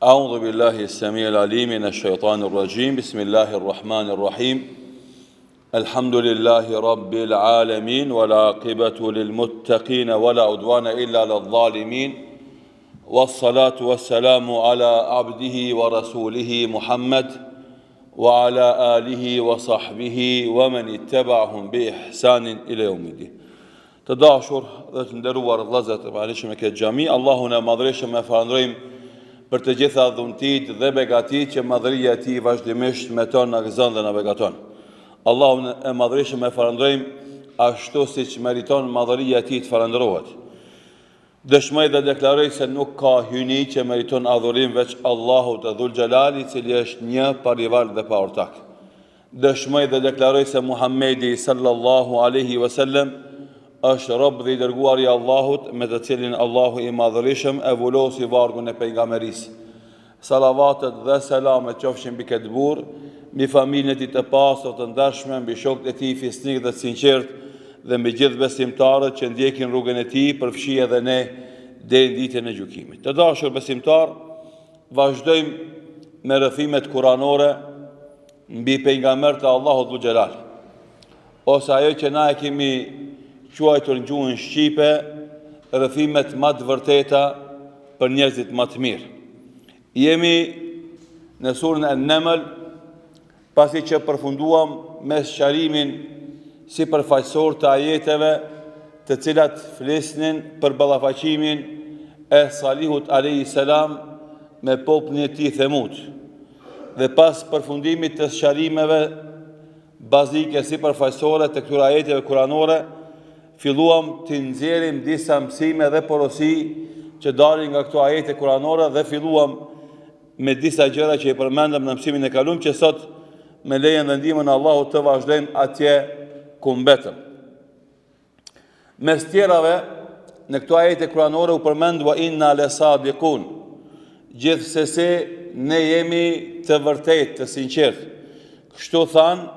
أعوذ بالله السميع العليم من الشيطان الرجيم بسم الله الرحمن الرحيم الحمد لله رب العالمين والعاقبة للمتقين ولا عدوان إلا على الظالمين والصلاة والسلام على عبده ورسوله محمد وعلى آله وصحبه ومن اتبعهم بإحسان إلى يوم الدين Të dashur dhe të nderuar vëllezër të pranishëm në këtë xhami, Allahun e Madhërishëm e falënderojmë për të gjitha dhuntitë dhe begatitë që madhëria e tij vazhdimisht me to na gëzon dhe na begaton. Allahun e Madhërishëm e falënderojmë ashtu siç meriton madhëria e tij të falënderohet. Dëshmoj dhe deklaroj se nuk ka hyjni që meriton adhurim veç Allahut Dhul Xhelal, i cili është një pa rival dhe pa ortak. Dëshmoj dhe deklaroj se Muhammedi sallallahu alaihi wasallam është rob dhe i dërguar i Allahut, me të cilin Allahu i Madhërishëm e vulosi vargun e pejgamberisë. Salavatet dhe selamet qofshin mbi këtë burrë, mbi familjen e tij të pastër të ndershme, mbi shokët e tij fisnikë dhe të sinqertë dhe mbi gjithë besimtarët që ndjekin rrugën e tij, përfshi edhe ne deri në ditën e gjykimit. Të dashur besimtarë, vazhdojmë me rrëfimet kuranore mbi pejgamberët e Allahut Dhul Xhelal. Ose ajo që na e kemi quajtur në gjuhën shqipe, rrëfimet ma të vërteta për njerëzit ma të mirë. Jemi në surën En-Neml, pasi që përfunduam me sqarimin sipërfaqësor të ajeteve të cilat flisnin për ballafaqimin e Salihut alejhi selam me popullin e tij Themud. Dhe pas përfundimit të sqarimeve bazike sipërfaqësore të këtyre ajeteve kuranore, filluam të nxjerrim disa mësime dhe porosi që dalin nga këto ajete kuranore dhe filluam me disa gjëra që i përmendëm në mësimin e kalum që sot me lejen dhe ndihmën e Allahut të vazhdojmë atje ku mbetëm. Mes tjerave, në këto ajete kuranore u përmend wa inna le sadikun. Gjithsesi ne jemi të vërtetë, të sinqertë. Kështu thanë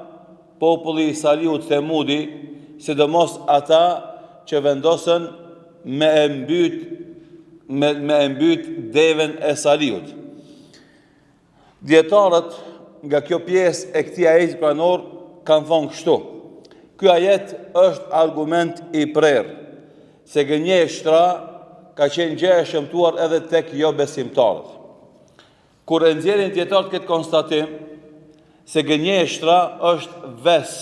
populli i Salihut Themudi, sidomos ata që vendosën me e mbyt me, me e mbyt deven e Salihut. Dijetarët nga kjo pjesë e këtij ajeti kuranor kanë thonë kështu. Ky ajet është argument i prerë se gënjeshtra ka qenë gjë e shëmtuar edhe tek jobesimtarët. Kur e nxjerrin dijetarët këtë konstatim se gënjeshtra është ves,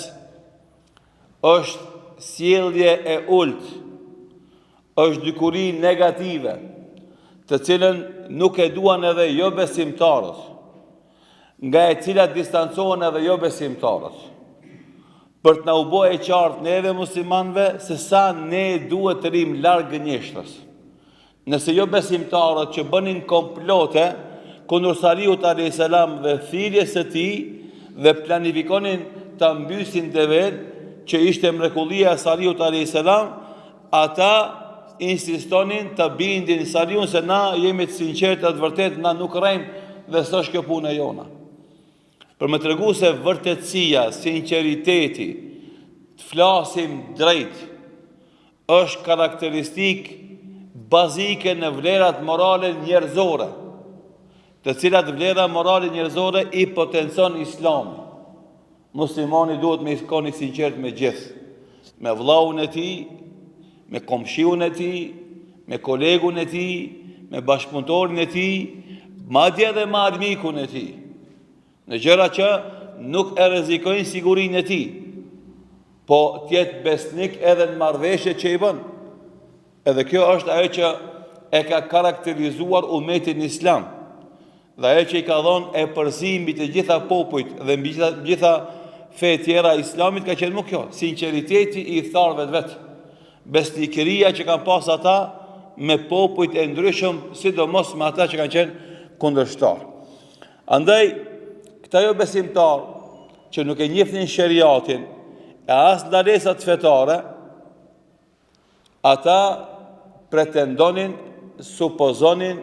është sjellje e ulët, është dukuri negative, të cilën nuk e duan edhe jobesimtarët, nga e cila distancohen edhe jobesimtarët. Për të na u bo e qartë neve muslimanëve se sa ne duhet të rrimë larg gënjeshtrës. Nëse jobesimtarët që bënin komplote kundër Salihut alayhis salam dhe thirrjes së tij dhe planifikonin ta mbysin devenë, që ishte mrekullia e Salihut alayhis salam, ata insistonin të bindin Salihun se na jemi të sinqertë dhe të vërtetë, na nuk rrejmë dhe s'është kjo punë e jona. Për me tregu se vërtetësia, sinqeriteti, të flasim drejt, është karakteristikë bazike në vlerat morale njerëzore, të cilat vlera morale njerëzore i potencon Islami. Muslimani duhet me kon i sinqert me gjithë, me vllaun e tij, me komshiun e tij, me kolegun e tij, me bashkëpunëtorin e tij, madje edhe me armikun e tij. Në gjëra që nuk e rrezikojnë sigurinë e tij, po të jetë besnik edhe në marrëveshjet që i bën. Edhe kjo është ajo që e ka karakterizuar umetin islam. Dhe ajo që i ka dhonë epërsi mbi të gjitha popujt dhe mbi gjitha, gjitha fe tjera islamit ka qenë mu kjo, sinqeriteti i ithtarëve të vet. Besnikëria që kanë pas ata me popujt e ndryshëm, sidomos me ata që kanë qenë kundërshtar. Andaj, këta jobesimtarë që nuk e njihnin sheriatin e as ndalesat fetare, ata pretendonin, supozonin,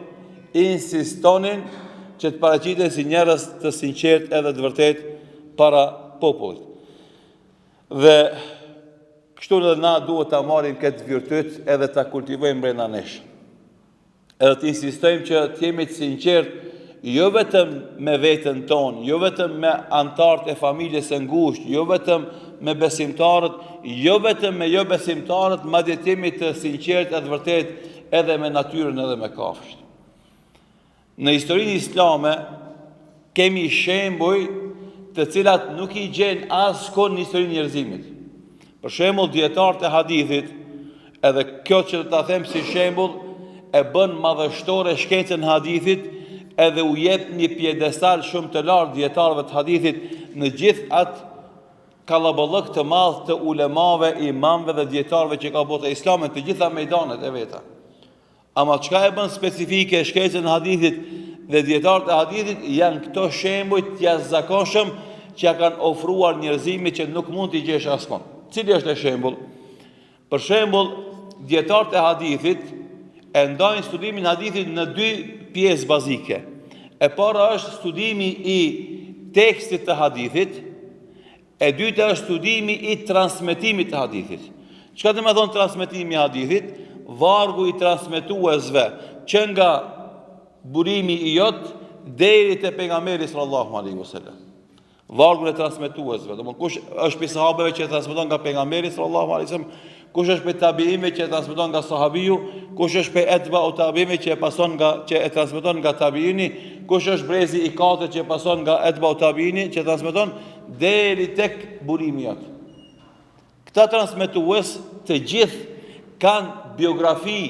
insistonin që të paraqiten si njerëz të sinqertë edhe të vërtetë para popullit. Dhe kështu edhe na duhet ta marrim këtë virtyt edhe ta kultivojmë brenda nesh. Edhe të insistojmë që të jemi të sinqertë, jo vetëm me veten tonë, jo vetëm me anëtarët e familjes së ngushtë, jo vetëm me besimtarët, jo vetëm me jobesimtarët, madje të jemi të sinqertë e të vërtetë edhe me natyrën edhe me kafshët. Në historinë islame kemi shembuj të cilat nuk i gjen askund në historinë e njerëzimit. Për shembull, dijetarët e hadithit, edhe kjo që do ta them si shembull, e bën madhështore shkencën e hadithit, edhe u jep një piedestal shumë të lartë dijetarëve të hadithit në gjithë atë kallaballëk të madh të ulemave, imamëve dhe dijetarëve që ka bota islame në të gjitha mejdanet e veta. Ama çka e bën specifike shkencën e hadithit dhe dijetarët e hadithit janë këto shembuj të jashtëzakonshëm që ja kanë ofruar njerëzimit që nuk mund t'i gjesh askund. Cili është ai shembull? Për shembull, dijetarët e hadithit e ndajnë studimin e hadithit në dy pjesë bazike. E para është studimi i tekstit të hadithit, E dyta është studimi i transmetimit të hadithit. Çka do me thonë transmetimi i hadithit? Vargu i transmetuesve që nga burimi i jot deri te pejgamberi sallallahu alaihi wasallam. Vargun e transmetuesve, domethënë kush është prej sahabeve që e transmeton nga pejgamberi sallallahu alaihi wasallam, kush është prej tabiinëve që e transmeton nga sahabiu, kush është prej etbau tabiinëve që e pason nga që e transmeton nga tabiini, kush është brezi i katërt që e pason nga etbau tabiini që e transmeton deri tek burimi jot. Këta transmetues të gjithë kanë biografi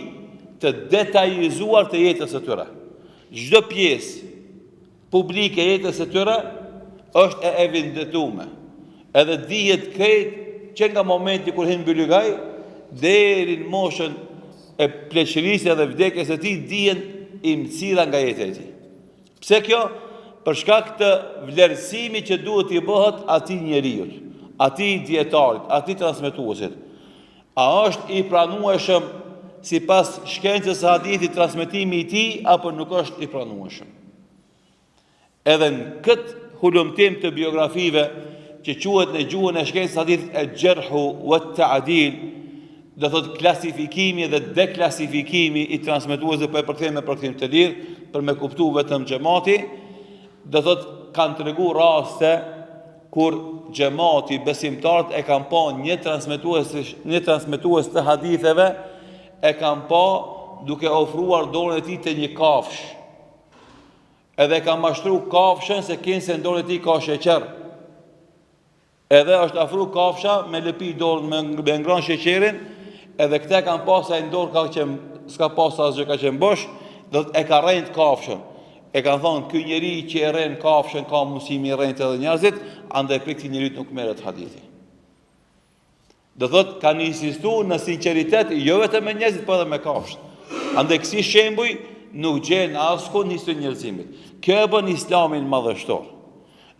të detajizuar të jetës së tyre. Çdo pjesë publike e jetës së tyre është e evidentume. Edhe dihet krejt që nga momenti kur hin n'bylygaj deri në moshën e pleqërisë edhe vdekjes së tij dihen imtësira nga jeta e tij. Pse kjo? Për shkak të vlerësimit që duhet t'i bëhet atij njeriut, atij dijetarit, atij transmetuesit. A është i pranueshëm sipas shkencës së hadithit transmetimi i tij apo nuk është i pranueshëm? Edhe në këtë hulumtim të biografive që quhet në gjuhën e shkencës së hadithit el-xherhu ve ta'dil, do thotë klasifikimi dhe deklasifikimi i transmetuesve po e përkthejmë me përkthim të lirë për me kuptu vetëm xhemati, do thotë kanë tregu raste kur xhemati besimtarët e kanë pa një transmetues një transmetues të haditheve e kanë pa duke ofruar dorën e tij te një kafshë. Edhe e ka mashtru kafshën se kinse në dorën e tij ka sheqer. Edhe është afru kafsha me lëpi dorën me, me ngrënë sheqerin, edhe këta e kanë pa se ai në dorë ka qenë, s'ka pas asgjë ka qenë bosh, do të e ka rrejt kafshën. E kanë thonë, ky njeri që e rren kafshën ka mundësi me i rrejt edhe njerëzit, andaj prej këtij njeriut nuk merret hadithi. Do thotë, kanë insistu në sinqeritet, jo vetëm me njerëzit, po edhe me kafshët. Andaj kësi shembuj nuk gjen askund në historinë e njerëzimit. Kjo e bën islamin madhështor.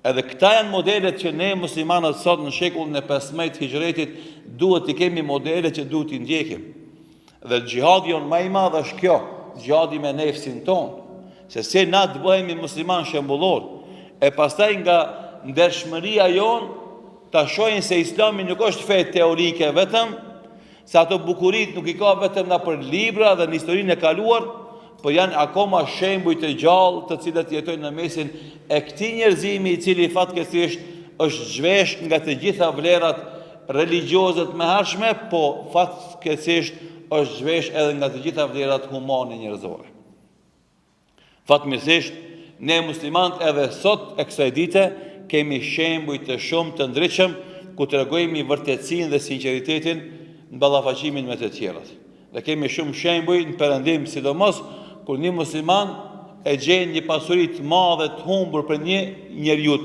Edhe këta janë modelet që ne muslimanët sot në shekullin e 15 hixhretit duhet t'i kemi modele që duhet t'i ndjekim. Dhe xhihadi jonë ma i madh është kjo, xhihadi me nefsin tonë, se si na të bëhemi musliman shembullor, e pastaj nga ndershmëria jonë ta shohin se islami nuk është fe teorike vetëm, se ato bukuritë nuk i ka vetëm nëpër libra dhe në historinë e kaluar, po janë akoma shembuj të gjallë të cilët jetojnë në mesin e këtij njerëzimi i cili fatkeqësisht është zhvesh nga të gjitha vlerat religjioze të mëhershme, po fatkeqësisht është zhvesh edhe nga të gjitha vlerat humane njerëzore. Fatmirësisht, ne muslimanët edhe sot e kësaj dite kemi shembuj të shumë të ndritshëm ku tregojmë vërtetësinë dhe sinqeritetin në ballafaqimin me të tjerët. Dhe kemi shumë shembuj në perëndim, sidomos kur një musliman e gjen një pasuri të madhe të humbur prej një njeriu,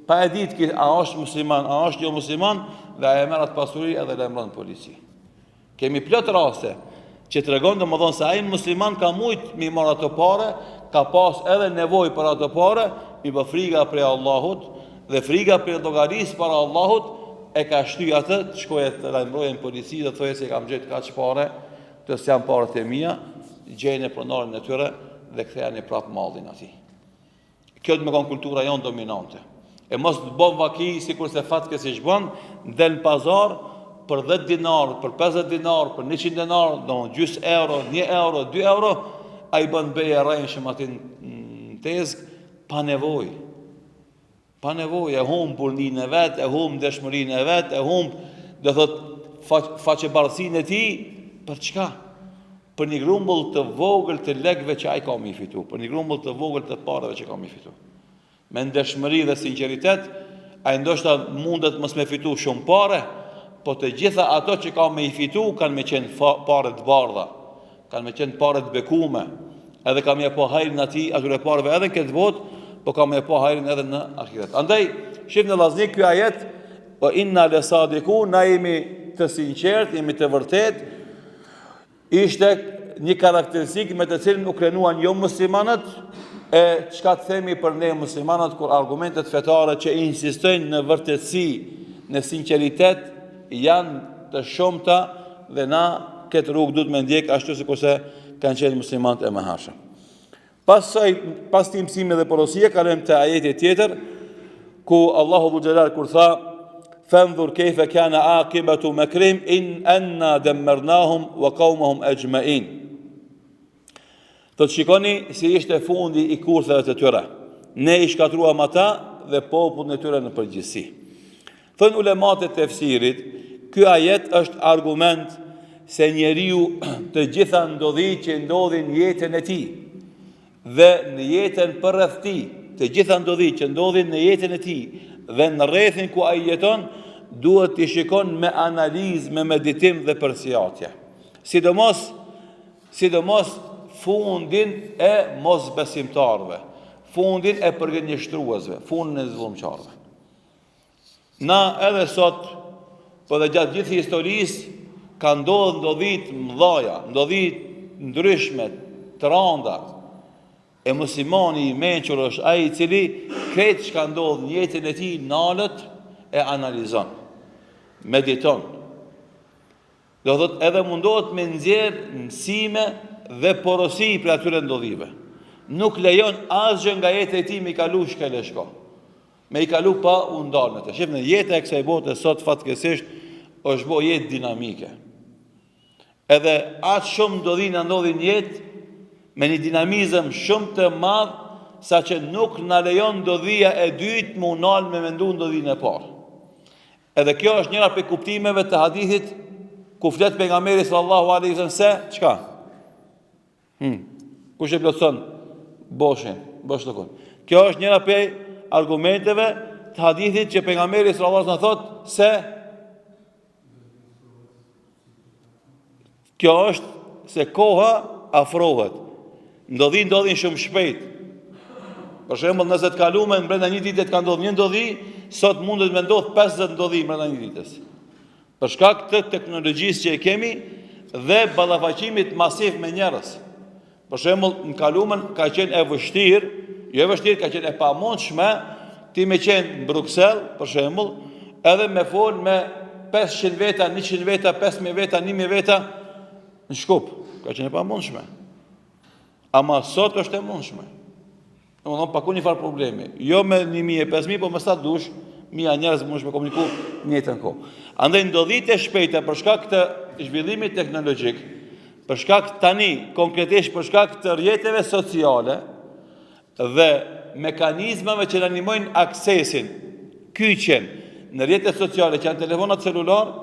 pa e ditë ky a është musliman, a është jo musliman, dhe ai e merr atë pasuri edhe lajmëron polici. Kemi plot raste që tregon domethënë se ai musliman ka mujt m'i marr ato pare, ka pas edhe nevojë për ato pare, mirëpo friga prej Allahut dhe friga prej llogarisë para Allahut e ka shty atë të shkojë të lajmërojë në polici dhe të thojë se kam gjetë kaq pare, këto s'janë paret e mia, gjejnë pronarin e tyre dhe kthejani prap mallin atij. Kjo do me konë kultura jonë dominante. E mos të bon vaki sikurse fatkeqësisht bon, del në pazar për 10 dinar, për 50 dinar, për 100 dinar, do gjys euro, 1 euro, 2 euro, ai bën be e rrejshëm aty në. tezgë pa nevojë. Pa nevojë, e humb burrninë e vet, e humb ndershmërinë e vet, e humb, do thot, faqebardhësinë e tij, për çka? Për një grumbull të vogël të lekëve që ai ka me i fitu, për një grumbull të vogël të pareve që ka me i fitu. Me ndershmëri dhe sinqeritet, ai ndoshta mundet mos me fitu shumë pare, po të gjitha ato që ka me i fitu kanë me qenë pare të bardha, kanë me qenë pare të bekume, edhe ka me e pa hajrin atij atyre pareve edhe në këtë botë, po ka me e pa hajrin edhe në ahiret. Andaj, shifni vllazni, ky ajet, po inna le sadikun, na jemi të sinqertë, jemi të vërtetë, Ishte një karakteristikë me të cilën u krenuan jo muslimanët, e çka të themi për ne muslimanët kur argumentet fetare që insistojnë në vërtetësi, në sinqeritet janë të shumta dhe na këtë rrugë duhet me ndjek ashtu sikurse kanë qenë muslimanët e mëhershëm. Pas saj, pas këtij mësimi dhe porosie, kalojmë te ajeti tjetër, ku Allahu dhul xhelal kur tha, fendhur kejfe kane akibetu mekrihim, in enna demmernahum wa kaumahum exhmein. Thotë shikoni si ishte fundi i kurtheve të tyre. Ne i shkatërruam ata dhe popullin e tyre në përgjithësi. Thonë ulemat e tefsirit, ky ajet është argument se njeriu të gjitha ndodhitë që ndodhin në jetën e tij dhe në jetën përreth tij, të gjitha ndodhitë që ndodhin në jetën e tij dhe në rrethin ku ai jeton, duhet t'i shikon me analizë, me meditim dhe përsiatje. Sidomos sidomos fundin e mosbesimtarëve, fundin e përgënjeshtruesve, fundin e zullumqarëve. Na edhe sot, po edhe gjatë gjithë historisë, ka ndodhë ndodhi të mdhaja, ndodhi të ndryshme, të randa. E muslimani i mençur është ai i cili krejt çka ndodh në jetën e tij nalet e analizon, mediton. Do thotë edhe mundohet me nxjerr mësime dhe porosi prej atyre ndodhive. Nuk lejon asgjë nga jeta e tij me i kalu shkel e shko. Me i kalu pa u ndalë në të. Shifni, jeta e kësaj bote sot fatkeqësisht është bo jetë dinamike. Edhe aq shumë ndodhi na ndodhin në jetë me një dinamizëm shumë të madh saqë nuk na lejon ndodhia e dytë me u nalë me mendu ndodhinë e parë. Edhe kjo është njëra prej kuptimeve të hadithit ku flet pejgamberi sallallahu alaihi wasallam se çka? Hmm. Kush e plotëson boshin, boshllëkun. Kjo është njëra prej argumenteve të hadithit që pejgamberi sallallahu alaihi wasallam thotë se Kjo është se koha afrohet. Ndodhi ndodhin shumë shpejt. Për shembull, nëse të kalumen brenda një dite të ka ndodhur një ndodhi, sot mundet me ndodh 50 ndodhi brenda një ditës. Për shkak të teknologjisë që e kemi dhe ballafaqimit masiv me njerëz. Për shembull, në kalumen ka qenë e vështirë, jo e vështirë, ka qenë e pamundshme ti me qenë në Bruksel, për shembull, edhe me fol me 500 veta, 100 veta, 5000 veta, 1000 veta në Shkup. Ka qenë e pamundshme. Ama sot është e mundshme. Domethënë, pa kurrnjëfarë problemi. Jo me 1.000 e 5.000, po me sa dush, mija njerëz mundesh me komuniku në njëjtën kohë. Andaj ndodhitë e shpejta për shkak të zhvillimit teknologjik, për shkak tani, konkretisht për shkak të rrjeteve sociale dhe mekanizmave që na ndihmojnë aksesin, kyçjen në rrjetet sociale që janë telefonat celular,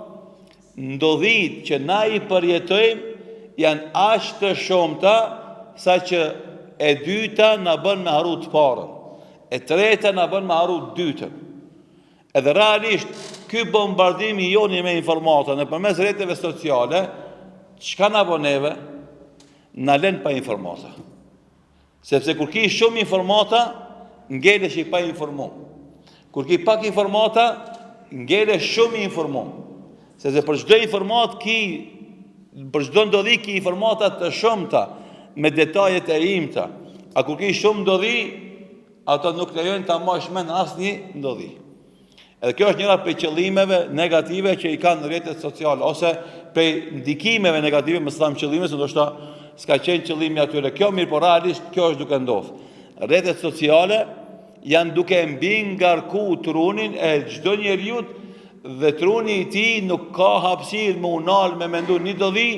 Ndodhitë që na i përjetojmë janë aq të shumta saqë e dyta na bën me harru të parën, e treta na bën me harru të dytën. Edhe realisht ky bombardim i joni me informata nëpërmes rrjeteve sociale, çka na bën neve? Na lën pa informata. Sepse kur ki shumë informata, ngelesh i painformum. Kur ki pak informata, ngelesh shumë i informum. Sepse për çdo informatë ki, për çdo ndodhi ki informata të shumta, me detajet e imta. A kur ki shumë ndodhi, ato nuk lejojnë ta majsh mend asnjë ndodhi. Edhe kjo është njëra prej qëllimeve negative që i kanë rrjetet sociale ose prej ndikimeve negative, mos tham qëllime, se ndoshta s'ka qenë qëllimi atyre kjo, mirëpo realisht kjo është duke ndodhur. Rrjetet sociale janë duke mbingarku trunin e çdo njeriu dhe truni i tij nuk ka hapësirë me u nal me mendu një ndodhi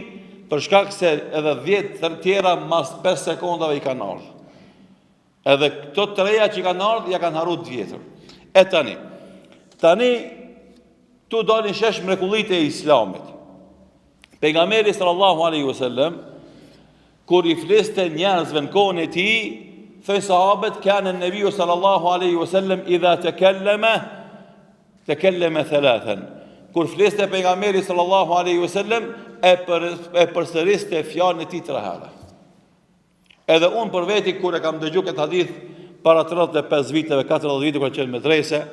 për shkak se edhe 10 të tjera mas 5 sekondave i kanë ardhur. Edhe këto të reja që kanë ardhë, ja kanë harru të vjetër. E tani, tani, ktu dalin shesh mrekullitë e islamit. Pejgamberi sallallahu alaihi wasallam kur i fliste njerëzve në kohën e tij, thojnë sahabët kana nebiu sallallahu alaihi wasallam idha takallama takallama thalathan. Kur fliste pejgamberi sallallahu alaihi wasallam e për, e përsëriste fjalën e tij tre herë. Edhe unë për veti kur e kam dëgju këtë hadith para 35 viteve, 40 viteve kur kam qenë në medrese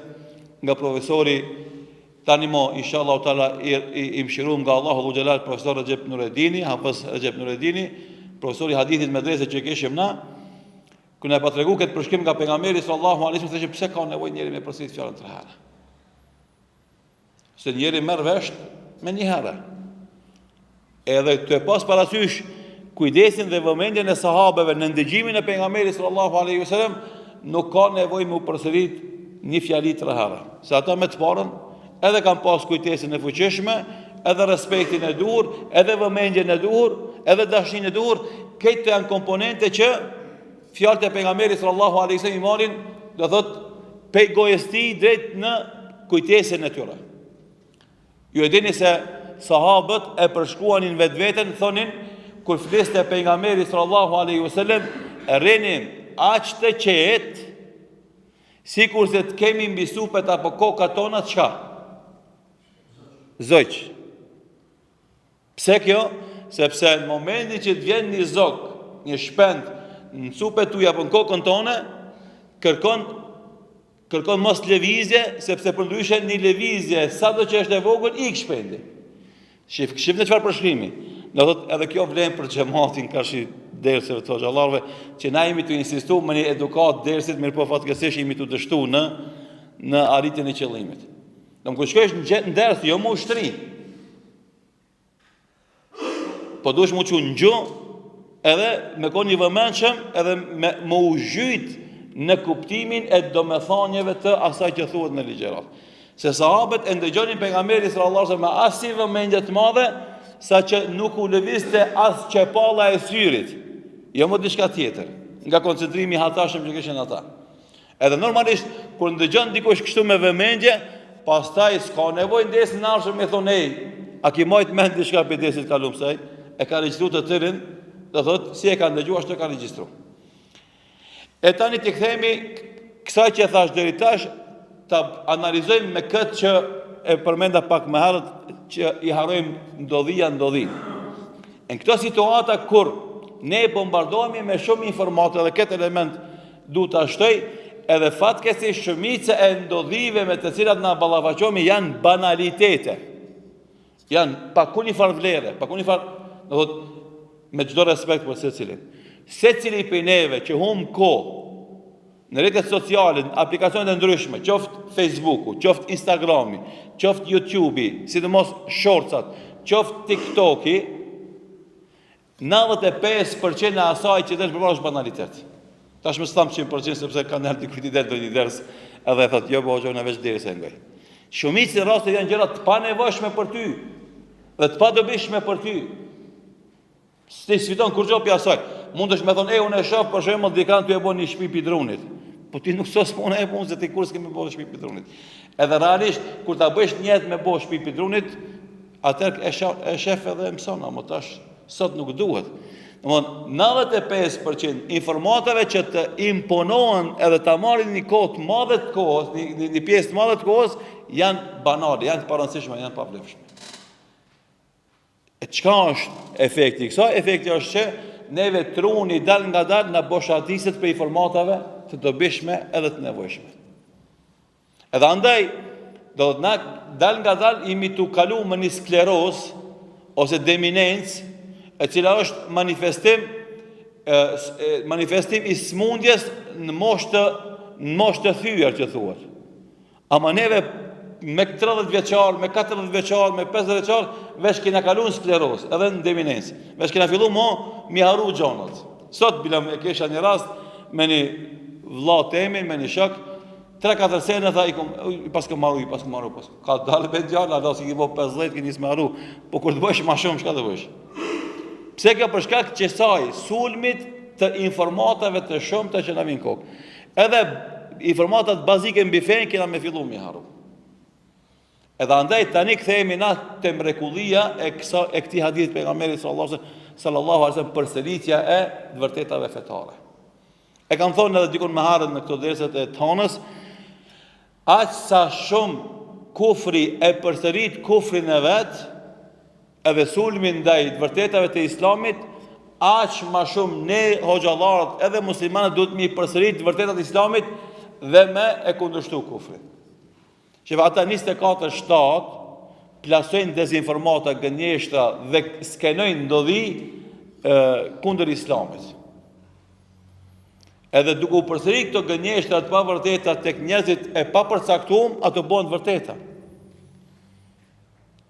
nga profesori tani mo inshallah taala i, i, i mëshirum nga Allahu dhul xhelal profesor Rexhep Nuredini, Hafëz Rexhep Nuredini, profesori i hadithit në medrese që kishim na, kur na pa tregu këtë përshkrim nga pejgamberi sallallahu alaihi wasallam, thashë pse ka nevojë njeri me përsërit fjalën tre herë. Se njeri merr vesh menjëherë. Edhe tu e pas parasysh kujdesin dhe vëmendjen e sahabeve në ndëgjimin e pejgamberit sallallahu alaihi wasallam, nuk ka nevojë me u përsërit një fjali tre herë. Se ata me të parën edhe kanë pas kujtesën e fuqishme, edhe respektin e duhur, edhe vëmendjen e duhur, edhe dashninë e duhur, këto janë komponente që Fjalët e pejgamberit sallallahu alaihi wasallam i marrin, do thot, pej gojës tij drejt në kujtesën e tyre. Ju e dini se sahabët e përshkruanin vetveten, thonin kur fliste pejgamberi sallallahu alaihi wasallam, rrinim aq të qetë sikurse të kemi mbi supet apo kokat tona çka? Zogj. Pse kjo? Sepse në momentin që të vjen një zog, një shpend në supet tuja apo në kokën tone, kërkon kërkon mos lëvizje, sepse përndryshe një lëvizje, sado që është e vogël, ik shpendi. Shif, shifni çfarë përshkrimi. Do thot edhe kjo vlen për xhematin karshi derseve të hoxhallarëve, që na jemi tu insistu me një edukatë dersit, mirëpo fatkeqësisht jemi tu dështu në në arritjen e qëllimit. Do kur shkojsh në ders, jo me u shtri. Po duhesh m'u çu në gju, edhe me kon i vëmendshëm, edhe me, me u zhyt në kuptimin e domethanieve të asaj që thuhet në ligjëratë. Se sahabët e ndëgjonin pejgamberin sallallahu alajhi wasallam me asi vëmendje të madhe, saqë nuk u lëvizte as qepalla e syrit, jo më diçka tjetër, nga koncentrimi i hatashëm që kishin ata. Edhe normalisht kur ndëgjon dikush kështu me vëmendje, pastaj s'ka nevojë në dersin e ardhshëm me thonë ej, a ki majt mend diçka prej dersit kalum se e ka regjistru të tërin, do thotë si e ka ndëgju ashtu e ka regjistru. E tani t'i kthehemi kësaj që thash deri tash, ta analizojmë me këtë që e përmenda pak më herët që i harrojmë ndodhia ndodhi. E në këto situata kur ne bombardohemi me shumë informata dhe këtë element Du ta shtoj, edhe fatkeqësisht shumica e ndodhive me të cilat na ballafaqohemi janë banalitete. Janë pa kurrnjëfarë vlere, pa kurrnjëfarë, do thotë, me çdo respekt për secilin. Secili prej neve që humb kohë në rrjetet sociale, në aplikacionet e ndryshme, qoftë Facebooku, qoftë Instagrami, qoftë YouTubei, sidomos shortsat, qoftë TikToki, 95 për qind e asaj që del përpara është banalitet. Tash mos tham 100 për qind sepse kanjëherë dikujt i del ndonjë ders edhe e thotë jo po hoxhë unë veç derse e ngoj. Shumicën e rasteve janë gjëra të panevojshme për ty dhe të padobishme për ty. S'ti s'fiton kurrgjë prej asaj. Mundesh me thonë, e unë e shoh për shembull dikan tu e bo një shtëpi pi drunit. Po ti nuk sos punë e punë se ti kurrë s'ke me bo shtëpi pi drunit. Edhe realisht kur ta bësh nijet me bo shtëpi pi drunit, Atëherë e shef, e shef edhe e mëson, ama tash sot nuk duhet. Domthon 95% informatave që të imponohen edhe ta marrin një kohë të madhe të kohës, një, një, një pjesë të madhe të kohës, janë banale, janë të parëndësishme, janë pavlefshme. E çka është efekti i kësaj? Efekti është që neve truni dal nga dal na boshatiset prej informatave të dobishme edhe të nevojshme. Edhe andaj, do të na dal nga dal jemi tu kalu me një sklerozë ose deminencë, e cila është manifestim e, manifestim i smundjes në moshë të në moshë të thyer që thuhet. Ama neve me 30 vjeçar, me 40 vjeçar, me 50 vjeçar, veç kena kalu në sklerozë, edhe në deminencë. Veç kena fillu mo mi harru gjonat. Sot bile e kisha një rast me një vlla temin, me një shok, Tre katër sene tha i kom i paskom harru, i paskom harru, pas. Ka dalë be djalë, hala s'i ki bo 50 ki nis me harru. Po kur të bësh ma shumë, çka të bësh? Pse kjo për shkak qësaj sulmit të informatave të shumta që na vijnë n'kokë. Edhe informatat bazike mbi fenë kena me fillu me i harru. Edhe andaj tani kthehemi na te mrekullia e kësa e këtij hadithi të pejgamberit sallallahu sallallahu alaihi wasallam përsëritja e të vërtetave fetare. E kam thonë edhe dikun më herët në këto derset e t'hanës, aq sa shumë kufri e përsërit kufrin e vet, edhe sulmin ndaj të vërtetave të islamit, aq ma shumë ne hoxhallarët edhe muslimanët duhet me i përsërit të vërtetat e islamit dhe me e kundërshtu kufrin. Që ata 24 7 plasojnë dezinformata, gënjeshtra dhe skenojnë ndodhi kundër islamit. Edhe duke u përsërit këto gënjeshtra të pavërteta tek njerëzit e papërcaktuar, ato bëhen të vërteta.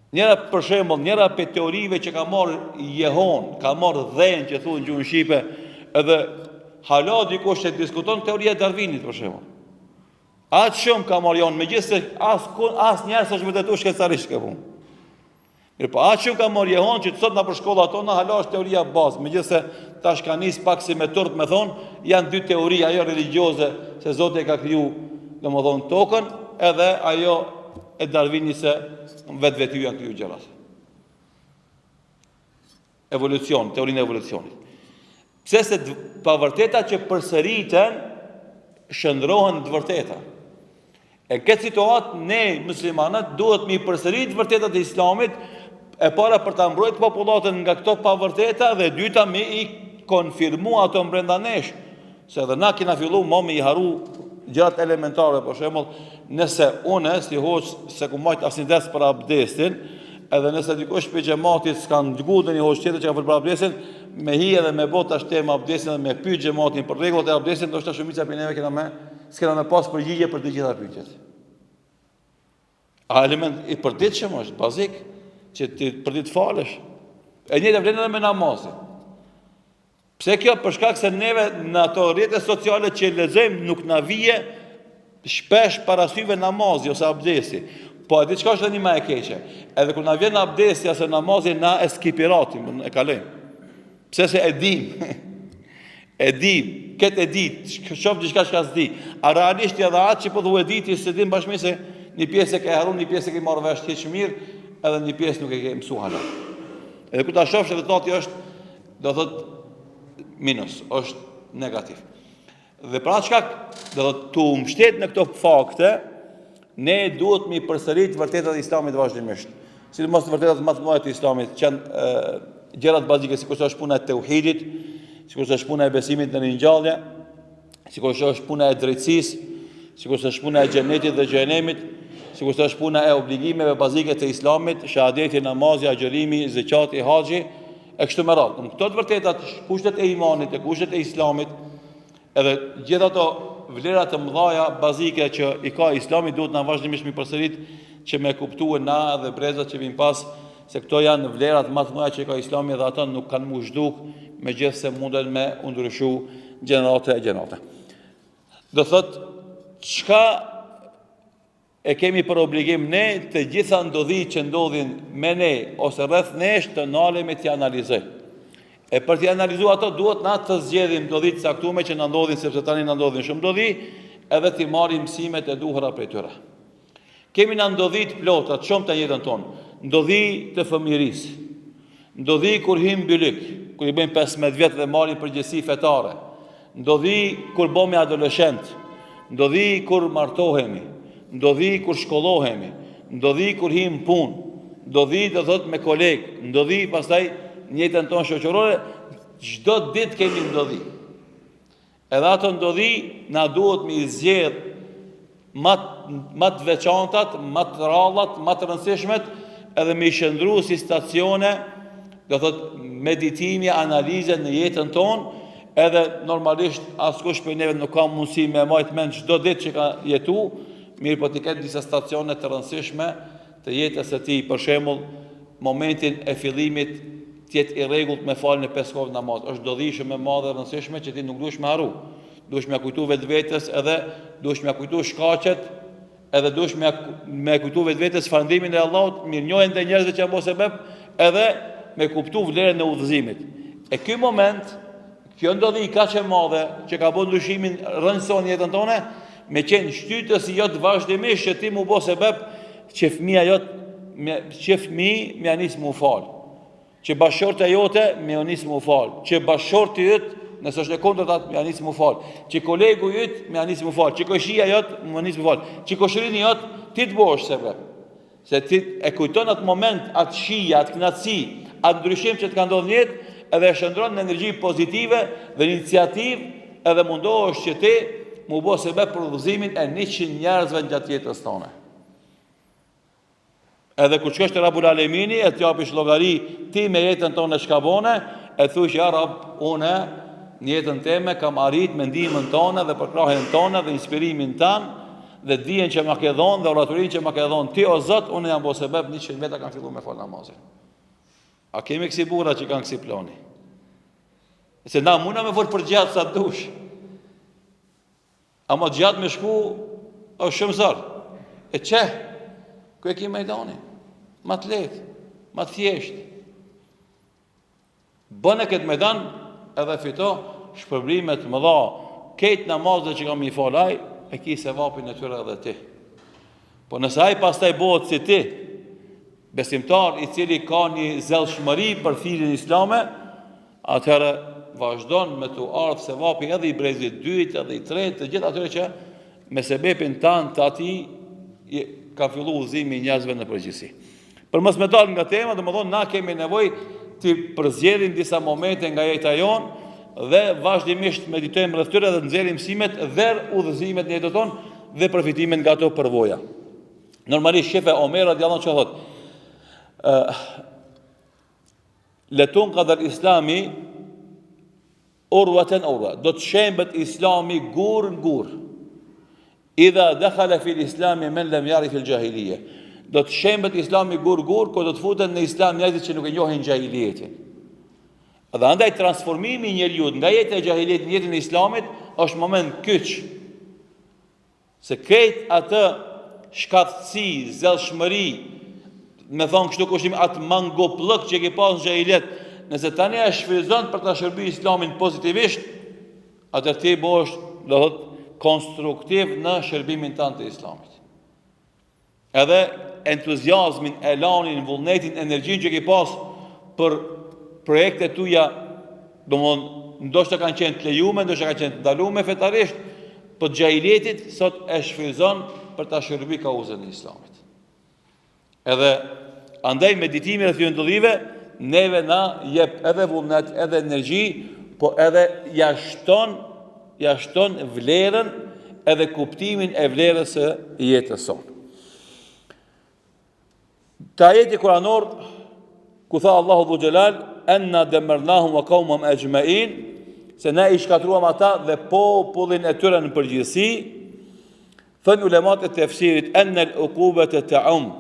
Njëra për shembull, njëra prej teorive që ka marrë jehonë, ka marrë dhenë që thuhet në gjuhën shqipe, edhe hala dikush e diskuton teoria e Darwinit për shembull. Aq shumë ka marrë jehonë, megjithëse as asnjëherë s'është vërtetu shkencërisht kjo punë. Mirëpo, aq shumë ka marrë jehonë që sot nëpër shkollat tona hala është teoria bazë, megjithëse tash ka nis pak si me turp me thonë, janë dy teori, ajo religjioze se Zoti e ka kriju, domethënë tokën, edhe ajo e Darwinit se vetvetiu janë kriju gjërat. Evolucion, teorinë e evolucionit. Pse se të pavërteta që përsëriten shndërrohen të vërteta. E këtë situatë ne muslimanët duhet me i përsërit të vërtetat e islamit e para për ta mbrojt popullatën nga këto pavërteta dhe e dyta me i konfirmu ato mbrenda nesh. Se edhe na kena fillu ma me i harru gjërat elementare, për shembull, nëse unë si hoxhë s'e kom majt asnjë ders për abdestin, edhe nëse dikush prej xhematit s'ka ndëgju ndonjë hoxhë tjetër që ka fol për abdestin, me hi edhe me bo tash temë abdestin dhe me pyet xhematin për rregullat e abdestit, ndoshta shumica prej neve kena me s'kena me pas përgjigje për të gjitha pyetjet. A element i përditshëm është bazik që ti për ditë falesh. E njëjta vlen edhe me namazin. Pse kjo? Për shkak se neve në ato rrjete sociale që lexojmë nuk na vije shpesh para syve namazi ose abdesi. Po e di çka është edhe një më e keqe. Edhe kur na vjen abdesi ose namazi na e skipiratim, e kalojmë. Pse se e dim. e dim, këtë e di, shoh diçka çka s'di. A realisht edhe atë që po thua e di ti s'e din bash mirë se një pjesë e ke harru, një pjesë e ke marrë vesh hiç mirë, edhe një pjesë nuk e ke mësuar hala. Edhe kur ta shohësh rezultati është do thot minus, është negativ. Dhe për atë shkak, do thot tu u mbështet në këto fakte, ne duhet me i përsërit të vërtetat e islamit vazhdimisht. Sidomos të vërtetat më të mëdha të islamit, që janë gjërat bazike, sikurse është puna e teuhidit, sikurse është puna e besimit në ringjallje, sikurse është puna e drejtësisë, sikurse është puna e xhenetit dhe xhehenemit, sikurse është puna e obligimeve bazike të islamit, shahadeti, namazi, agjërimi, zeqati, haxhi, e kështu me radhë. Në këto të vërtetat, kushtet e imanit e kushtet e islamit, edhe gjithë ato vlera të mëdha bazike që i ka islami duhet na vazhdimisht me i përsërit që me kuptue na dhe brezat që vijnë pas se këto janë vlerat më të mëdha që i ka islami dhe ato nuk kanë m'u zhduk megjithëse munden me u ndryshu gjenerate e gjenerate. Do thot çka E kemi për obligim ne të gjitha ndodhitë që ndodhin me ne ose rreth nesh të nalemi t'i analizojmë. E për t'i analizuar ato duhet na të zgjedhim ndodhi të caktuara që na ndodhin sepse tani na ndodhin shumë ndodhi, edhe t'i marrim mësimet e duhura prej tyre. Kemi na ndodhi të plota, të shumta në jetën tonë. Ndodhi të fëmijërisë. Ndodhi kur him bylyk, kur i bëjmë 15 vjet dhe marrim përgjegjësi fetare. Ndodhi kur bëhemi adoleshent, ndodhi kur martohemi, ndodhi kur shkollohemi, ndodhi kur him n'punë, ndodhi do thot me kolegë, ndodhi pastaj në jetën tonë shoqërore, çdo ditë kemi ndodhi. Edhe ato ndodhi na duhet me i zgjedh ma ma të veçantat, ma të rrallat, ma të rëndësishmet, edhe me i shndërru si stacione, do thot meditimi, analize në jetën tonë, edhe normalisht askush prej neve nuk ka mundësi me majt mend çdo ditë që ka jetu, mirëpo t'i ketë disa stacione të rëndësishme të jetës së tij, për shembull, momentin e fillimit të jetë i rregullt me faljen e pesë kohëve namaz. Është ndodhi shumë e madhe e rëndësishme që ti nuk duhesh me harru. Duhesh me kujtu vetvetes edhe duhesh me kujtu shkaqet, edhe duhesh me me kujtu vetvetes falënderimin e Allahut, mirënjohjen ndaj njerëzve që janë bo sebep, edhe me kuptu vlerën e udhëzimit. E ky moment. Kjo ndodhi kaq e madhe që ka bo ndryshimin rrënjësor në jetën tone, me qenë shtytësi jot vazhdimisht që ti m'u bo sebep që fëmija jot me që fëmi me ja nis m'u fal. Që bashkëshortja jote me ja nis m'u fal, që bashkëshorti yt, nëse është e kundërta, me ja nis m'u fal, që kolegu yt me ja nis m'u fal, që kojshia jot me ja nis m'u fal, që kushërini jot ti të bëhesh sebep. Se ti e kujton atë moment, atë shije, atë kënaqësi, atë ndryshim që të ka ndodhur në jetë, edhe e shndërron në energji pozitive dhe në iniciativë, edhe mundohesh që ti m'u bo sebep për udhëzimin e 100 njerëzve gjatë jetës tone. Edhe kur shkosh te Rabbul Alemini e t'japish llogari ti me jetën tone çka bone, e thush ja Rabb, unë në jetën teme kam arrit me ndihmën tone dhe përkrahjen tone dhe inspirimin tan dhe dijen që ma ke dhonë dhe oratorinë që ma ke dhonë ti o Zot, unë jam bo sebeb 100 veta kanë fillu me fal namazin. A kemi kësi burra që kanë kësi plani? Se na muna me fol për xhihad sa dush. Ama xhihad me shku është shumë zor. E qe, ku e ki mejdanin? Ma të lehtë, ma të thjeshtë. Bëne këtë mejdan edhe fito shpërblime të mëdha. Krejt namazet që ka me i fal ai, e ki sevapin e tyre edhe ti. Po nëse ai pastaj bëhet si ti, besimtar i cili ka një zellshmëri për thirrjen islame, atëherë vazhdon me t'u ardhë sevapi edhe i brezit dytë, edhe i tretë, të gjithë atyre që me sebepin tanë të atij ka fillu udhëzimi i njerëzve në përgjithësi. Për mos me dalë nga tema, domethonë, na kemi nevojë t'i përzgjedhim disa momente nga jeta jonë dhe vazhdimisht meditojmë rreth tyre dhe nxjerrim mësimet dhe udhëzimet në jetën tonë dhe përfitimet nga ato përvoja. Normalisht shife Omer radiallahu anhu që thotë, le tunkadel islami Urwatan urwa, do të shembet Islami gur në gur. Idha dakhala fi al-islam men lam yarif al-jahiliya. Do të shembet Islami gur gur kur do të futen në Islam njerëzit që nuk e njohin xhahilijetin. Dhe andaj transformimi i njeriut nga jeta e xhahilijetit në jetën e Islamit është moment kyç. Se krejt atë shkathtësi, zellshmëri, me thonë kështu kushtim, atë mangupllëk që e ke pas në xhahilijet, nëse tani e shfrytëzon për ta shërby islamin pozitivisht, atëherë ti bëhesh, do thotë, konstruktiv në shërbimin tand të islamit. Edhe entuziazmin, elanin, vullnetin, energjinë që ke pas për projektet tuja, domthon ndoshta kanë qenë të lejume, ndoshta kanë qenë të ndalume fetarisht, po të xhahilijetit sot e shfrytëzon për ta shërby kauzën e Islamit. Edhe andaj meditimi rreth këtyre ndodhive neve na jep edhe vullnet, edhe energji, po edhe ja shton ja shton vlerën edhe kuptimin e vlerës së jetës sonë. Te ajeti kuranor, ku tha Allahu dhul xhelal, enna demmernahum wa kaumahum exhmein, se ne i shkatërruam ata dhe popullin e tyre në përgjithësi, thënë ulemat e tefsirit, ennel ukubete teum,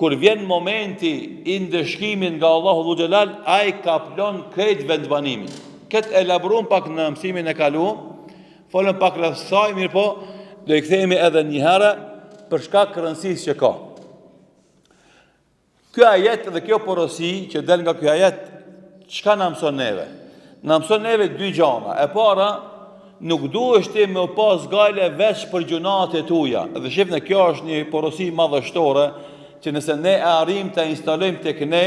Kur vjen momenti i ndëshkimit nga Allahu dhul xhelal, ai kaplon krejt vendbanimin. Këtë e elaboruam pak në mësimin e kaluar, folëm pak rreth saj, mirëpo do i kthehemi edhe një herë për shkak rëndësisë që ka. Ky ajet dhe kjo porosi që del nga ky ajet, çka na mëson neve? Na mëson neve dy gjana. E para, nuk duhesh ti me u pas gajle veç për gjynahet e tuja. Dhe shifne, kjo është një porosi madhështore, që nëse ne e arrijmë ta instalojmë tek ne,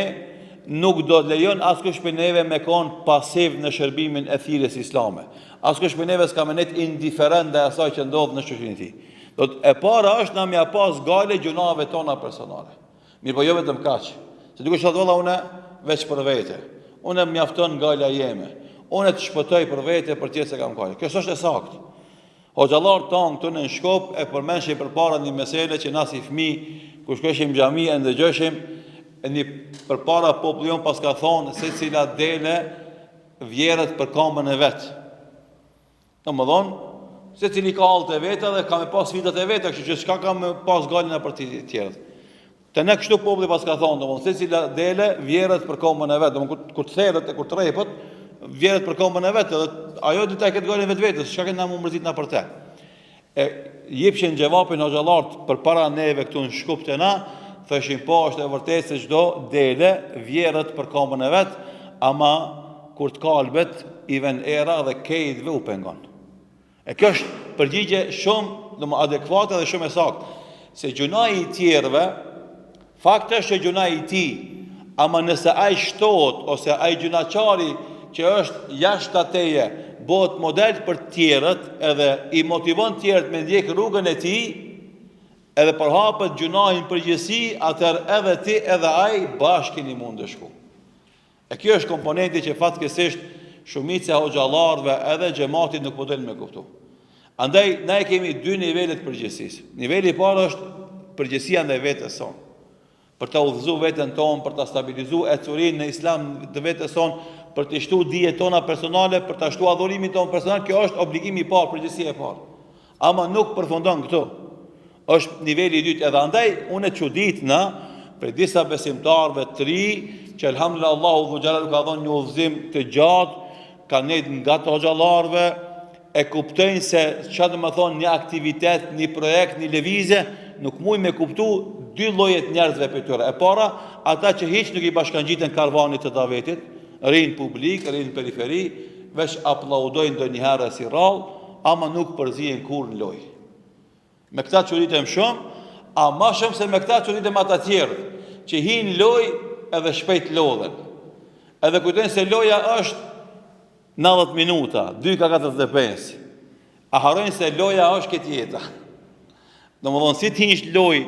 nuk do të lejon askush prej neve me kon pasiv në shërbimin e thirrjes islame. Askush prej neve s'ka me net indiferent ndaj asaj që ndodh në shoqërinë e tij. Do të e para është na me ia pas gajle gjynaheve tona personale. Mirëpo jo vetëm kaq. Se dikush thotë valla unë veç për vete. Unë mjafton gajla jeme. Unë të shpëtoj për vete, për tjerë s'e kam gajle. Kjo s'është e saktë. Hoxhallarët tanë këtu në Shkup e përmendshin përpara një mesele që na si fëmijë kur shkojshim në xhami e ndëgjojshim e një përpara populli jonë paska thonë secila dele vjerret për kamën e vet. Domethënë, secili ka hallet e veta dhe ka me pas sfidat e veta, kështu që çka ka me pas gajle na për të tjerët. Te ne kështu populli paska thonë, domethënë, secila dele vjerret për komën e vet, domethënë, kur, kur të theret e kur të rrepet, vjerret për komën e vet, edhe ajo do ta ketë gajlen vetvetes, çka kena m'u mërzit na për te. E jepshin xhevapin hoxhallarët përpara neve këtu në Shkup te na, thoshin po është e vërtetë se çdo dele vjerret për komën e vet, ama. kur të kalbet i ven era dhe kejtve u pengon. E kjo është përgjigje shumë, domethënë adekuate dhe shumë e saktë, se gjynahi i tjerëve, fakt është që gjynahi i tij, ama nëse ai shtohet ose ai gjynahqari që është jashtë teje, bëhet model për tjerët edhe i motivon tjerët me ndjek rrugën e tij, edhe përhapet gjynahi në përgjithësi, atëherë edhe ti edhe ai bashkë keni me u ndëshku. E kjo është komponenti që fatkeqësisht shumica e hoxhallarëve edhe xhematit nuk po dojnë me kuptu. Andaj na e kemi dy nivele të përgjegjësisë. Niveli i parë është përgjegjësia ndaj vetes sonë. Për ta udhëzu veten tonë, për ta stabilizu ecurinë në islam të vetes sonë, për të shtu dijet tona personale, për ta shtu adhurimin tonë personal, kjo është obligimi i parë, përgjegjësia e parë. Ama nuk përfundon këtu. Është niveli i dytë edhe andaj unë çuditna prej disa besimtarëve të ri që elhamdulillah Allahu dhul xhelal u ka dhënë një udhëzim të gjatë, kanë nejt ngat hoxhallarëve, e kuptojnë se çka do me thonë një aktivitet, një projekt, një lëvizje, nuk muj me kuptu dy lloje të njerëzve prej tyre. E para, ata që hiç nuk i bashkangjiten karvanit të davetit, rrinë publik, rrinë në periferi, veç aplaudojnë ndonjëherë si rrallë, ama nuk përzihen kurrë në lojë. Me këta çuditem shumë, a ma shumë se me këta çuditem ata tjerët, që hinë në lojë edhe shpejt lodhen. Edhe kujtojnë se loja është 90 minuta, 2 ka 45. A harrojnë se loja është krejt jeta. Domethonë, si të hish n'lojë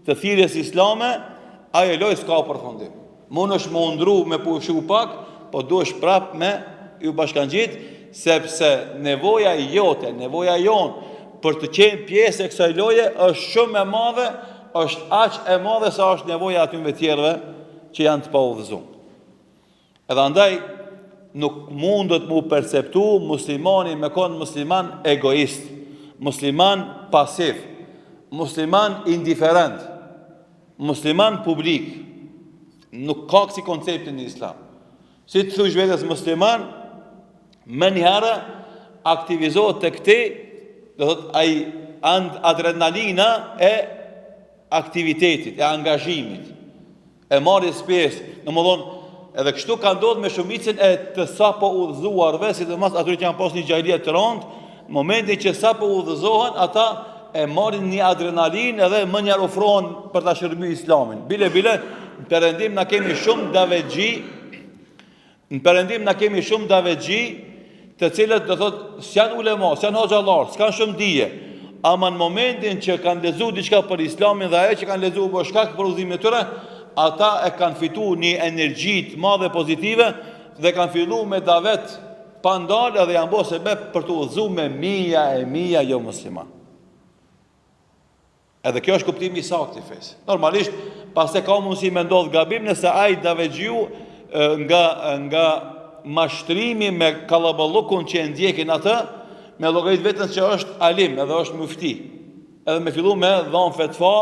të thirrjes islame, ajo lojë s'ka përfundim. Mundesh me u ndrru, me pushu pak, po duhesh prap me ju bashkangjit, sepse nevoja jote, nevoja jonë, për të qenë pjesë e kësaj loje, është shumë e madhe, është aq e madhe sa është nevoja atyne tjerëve që janë të paudhëzum. Edhe andaj, nuk mundet m'u perceptu muslimani me konë musliman egoist, musliman pasiv, musliman indiferent, musliman publik. Nuk ka kësi koncepti në islam. Si të thush vetes musliman, menjëherë aktivizohet tek ti, do thot ai adrenalina e aktivitetit, e angazhimit. e marrjes pjesë, domethonë, edhe kështu ka ndodhur me shumicën e të sapo udhëzuarve, sidomos atyre që kanë pas një xhahilijet të rëndë, në momentin që sapo udhëzohen, ata e marrin një adrenalinë edhe menjëherë ofrohen për ta shërbyer Islamin. Bile bile, në perëndim na kemi shumë davetxhi Në perëndim na kemi shumë davetxhi, të cilët do thotë s'janë ulema, s'janë hoxhallar, s'kanë shumë dije. Ama në momentin që kanë lexu diçka për Islamin dhe ajo që kanë lexu u bë shkak për udhëzimin e tyre, ata e kanë fitu një energji të madhe pozitive dhe kanë fillu me davet pa ndalë edhe janë bo sebep për të udhëzu me mija e mija jo musliman. Edhe kjo është kuptimi i saktë i fesë. Normalisht, pastaj ka mundësi me ndodh gabim nëse ai davetxhiu nga nga mashtrimi me kallaballukun që e ndjekin atë, me llogarit veten që është alim edhe është myfti. Edhe me fillu me dhon fetva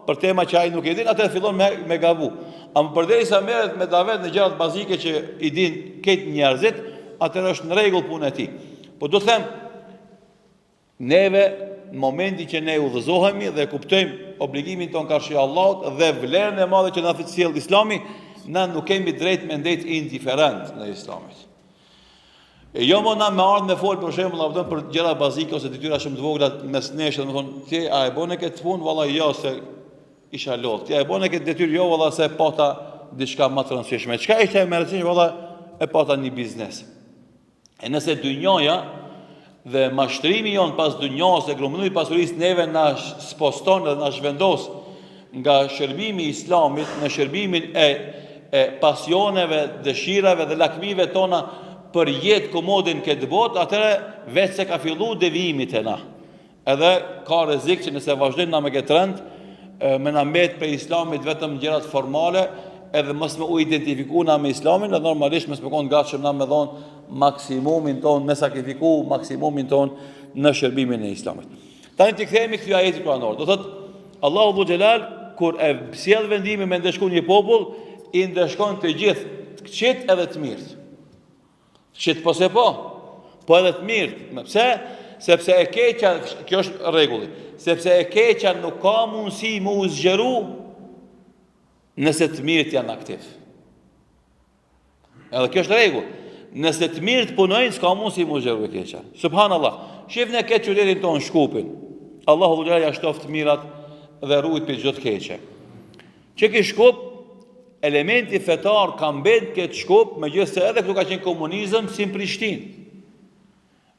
për tema që ai nuk e din, atëherë fillon me me gabu. Ama përderisa merret me davet në gjërat bazike që i din krejt njerëzit, atëherë është në rregull puna e tij. Po do të them Neve, në momentin që ne udhëzohemi dhe kuptojmë obligimin tonë karshi Allahut dhe vlerën e madhe që na sjell Islami, na nuk kemi drejt me ndejt indiferent ndaj Islamit. E jo më na me ardhë me fol për shembull apo për gjëra bazike ose detyra shumë të vogla mes nesh, domethonë, ti a e bone këtë punë, valla jo se isha lodh. Ti a e bone këtë detyrë, jo valla se pata diçka më të rëndësishme. Çka ishte më e rëndësishme valla e pata një biznes. E nëse dynjaja dhe mashtrimi jonë pas dynjas e grumbullimi i pasurisë neve na sposton dhe na zhvendos nga shërbimi i islamit në shërbimin e e pasioneve, dëshirave dhe lakmive tona për jetë komode në këtë botë, atëherë veç se ka fillu devijimi te na. Edhe ka rrezik që nëse vazhdojmë na me këtë trend, me na mbet prej islamit vetëm gjërat formale, edhe mos me u identifiku na me islamin, edhe normalisht mos me konë gatshëm na me dhonë maksimumin tonë, me sakrifiku maksimumin tonë në shërbimin e islamit. Tani t'i kthehemi këtij ajeti kuranor. Do thotë Allahu dhul xhelal kur e sjell vendimin me ndëshku një popull, i ndëshkon të gjithë, të këqijtë edhe të mirët. Të këqijtë po se po, po edhe të mirët. Me pse? Sepse e keqja, kjo është rregulli, sepse e keqja nuk ka mundësi me u zgjeru nëse të mirët janë aktiv. Edhe kjo është rregull. Nëse të mirët punojnë, s'ka mundësi m'u zgjeru e keqja. Subhanallah. Shifne këtë qytetin tonë Shkupin. Allahu xhel ia shtoftë të mirat dhe rujt prej çdo të keqe. Që ky Shkup, elementi fetar ka mbet këtë Shkup, megjithëse edhe këtu ka qenë komunizëm si në Prishtinë.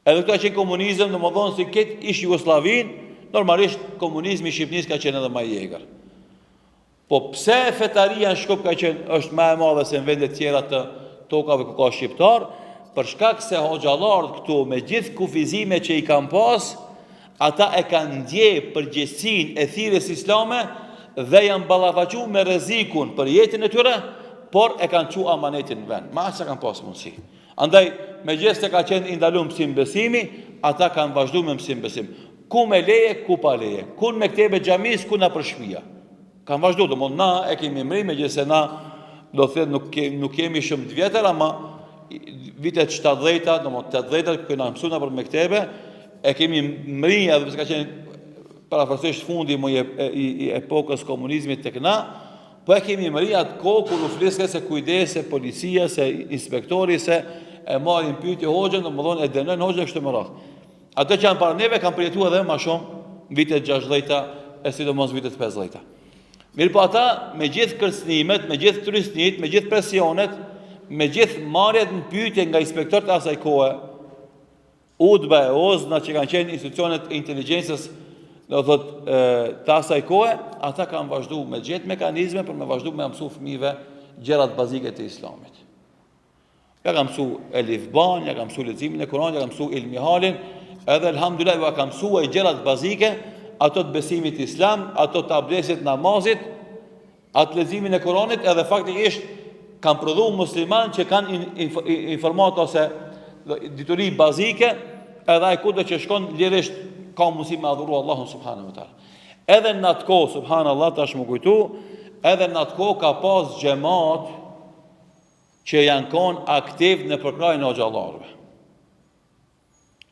Edhe këtu ka qenë komunizëm, domethonë si këtë ish Jugosllavinë, normalisht komunizmi i Shqipnisë ka qenë edhe ma i egër. Po pse fetaria në Shkup ka qenë është ma e madhe se në vendet tjera të tokave ku ka shqiptar? Për shkak se hoxhallarët këtu me gjithë kufizimet që i kanë pas, ata e kanë ndje përgjegjësinë e thirrjes islame dhe janë ballafaqu me rrezikun për jetën e tyre, por e kanë çu amanetin në vend. Me aq sa kanë pas mundësi. Andaj, megjithëse ka qenë i ndalum mësim besimi, ata kanë vazhdu me mësim besim. Ku me leje, ku pa leje. Ku në mektebe xhamisë, ku nëpër shpia. Kanë vazhdu, domethënë na e kemi mri, megjithëse na do të thotë nuk, nuk jemi shumë të vjetër, ama vitet 70-ta, domethënë 80-ta, kur kena mësu nëpër mektebe, e kemi mri edhe pse ka qenë parafërsisht fundi më i, i, i epokës komunizmit tek na, Po e kemi mri atë kohë kur u fliske se kujdes se policia, se inspektori, se e marrin pyetje hoxhën, domethonë e dënojnë hoxhën kështu me radhë. Ato që janë para neve kanë përjetu edhe ma shumë vitet 60-ta e sidomos vitet 50-ta. Mirëpo ata me gjithë kërcënimet, me gjithë trysnit, me gjithë presionet, me gjithë marrjet në pyetje nga inspektorët e asaj kohe, UDBA e OZNA që kanë qenë institucionet e inteligjencës do thotë të asaj kohe, ata kanë vazhdu me gjetë mekanizme për me vazhdu me mësu fëmijëve gjërat bazike të islamit. Ja kanë mësu elif-ban, ja kanë mësu leximin e Kuranit, ja kanë mësu ilmihalin, edhe elhamdulillah ja kanë mësu e gjërat bazike, ato të besimit islam, ato të abdesit namazit, Atë leximin e Kuranit edhe faktikisht kanë prodhu musliman që kanë informata ose dituri bazike, edhe ai kudo që shkon lirisht ka mundësi me adhuru Allahun subhanahu wa taala. Edhe në atë kohë subhanallah tash m'u kujtu, edhe në atë kohë ka pas xhemat që janë kon aktiv në përkrahjen e hoxhallarëve.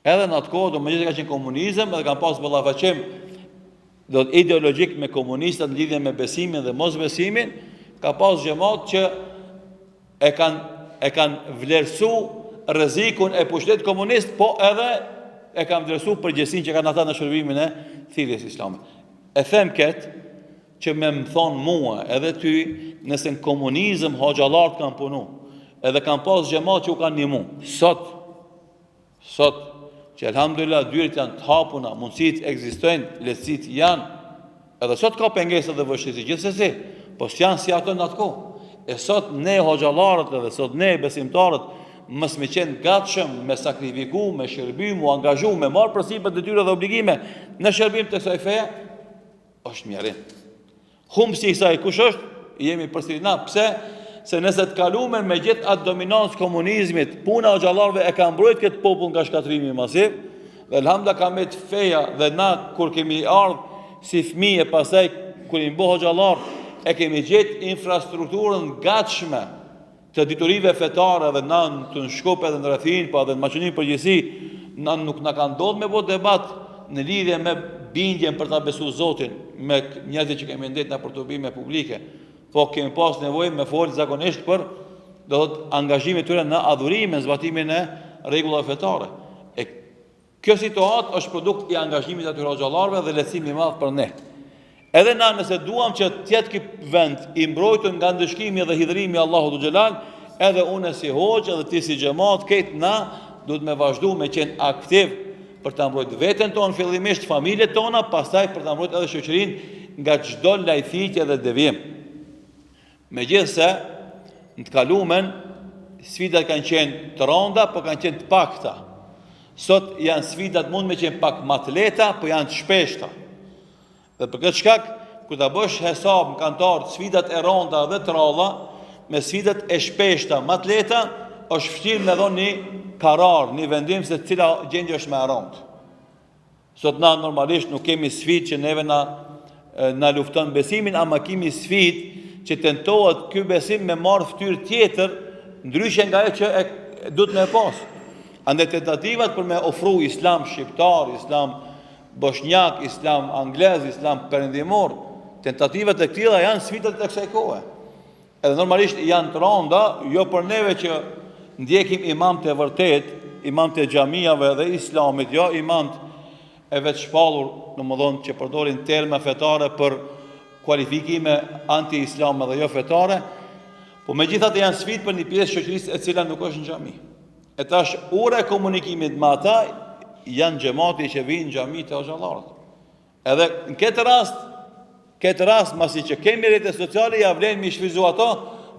Edhe në atë kohë, megjithëse ka qenë komunizëm, edhe kanë pas ballafaqim do të ideologjik me komunistët në lidhje me besimin dhe mosbesimin, ka pas xhemat që e kanë e kanë vlerësu rrezikun e pushtetit komunist, po edhe e kanë vlerësu përgjegjësinë që kanë ata në shërbimin e thirrjes islame. E them këtë që me më thonë mua edhe ty, nëse në komunizëm hoxhallarët kanë punu, edhe kanë pas xhemat që u kanë nimu. Sot, Sot, që elhamdulillah dyert janë të hapuna, mundësitë ekzistojnë, lehtësitë janë. Edhe sot ka pengesa dhe vështirësi gjithsesi, po s'janë si ato në atë kohë. E sot ne hoxhallarët edhe sot ne besimtarët mos me qenë gatshëm me sakrifiku, me shërby, mu angazhu, me marrë përsipër detyra dhe obligime në shërbim të kësaj feje, është mjerim. Humbësi i kësaj kush është? Jemi përsëri na. Pse? Se nëse të kalumen me gjithë atë dominancë komunizmit, puna e hoxhallarëve e ka mbrojt këtë popull nga shkatërrimi masiv, dhe elhamdulillah ka met feja dhe na kur kemi ardhë si fëmijë e pastaj kur jemi bo hoxhallar, e kemi gjetë infrastrukturën gatshme të diturive fetare dhe na në Shkup edhe në rrethinë, po edhe në Maqedoni në përgjithësi, na nuk na ka ndodhur me bo debat në lidhje me bindjen për ta besu Zotin me njerëzit që kemi ndejt nëpër tubime publike. Po kemi pas nevojë me fol zakonisht për do thot angazhimin e tyre në adhurim, në zbatimin e rregullave fetare. E Kjo situatë është produkt i angazhimit të atyre hoxhallarëve dhe lehtësim i madh për ne. Edhe na nëse duam që të jetë ky vend i mbrojtur nga ndëshkimi dhe hidhërimi i Allahut xhelal, edhe unë si hoxhë edhe ti si xhemat, krejt na duhet me vazhdu me qenë aktiv për ta mbrojtur veten tonë fillimisht, familjet tona, pastaj për ta mbrojtur edhe shoqërinë nga çdo lajthitje dhe devijim. Megjithëse, në të kalumen, sfidat kanë qenë të rënda, po kanë qenë të pakta. Sot janë sfidat mund me qenë pak ma të lehta, po janë të shpeshta. Dhe për këtë shkak, kur ta bësh hesab në kantar sfidat e rënda dhe të rralla, me sfidat e shpeshta ma të lehta, është vështirë me dhonë një karar, një vendim se cila gjendje është më e rëndë. Sot na normalisht nuk kemi sfidë që neve na na lufton besimin, ama kemi sfidë që tentohet ky besim me marrë fytyrë tjetër, ndryshe nga ajo që e duhet me pas. Andaj tentativat për me ofru islam shqiptar, islam boshnjak, islam anglez, islam perëndimor, tentativat e këtilla janë sfidat e kësaj kohe. Edhe normalisht janë të rënda, jo për neve që ndjekim imamët e vërtetë, imamët e xhamiave dhe islamit, jo imamët e vetëshpallur, domethënë që përdorin terme fetare për kualifikime anti-islame dhe jo fetare, po megjithatë janë sfidë për një pjesë shoqërisë e cila nuk është në xhami. E tash ura e komunikimit me ata janë xhemati që vijnë në xhami te hoxhallarët. Edhe në këtë rast, këtë rast masi që kemi rrjete sociale ja vlen me i shfrytëzu ato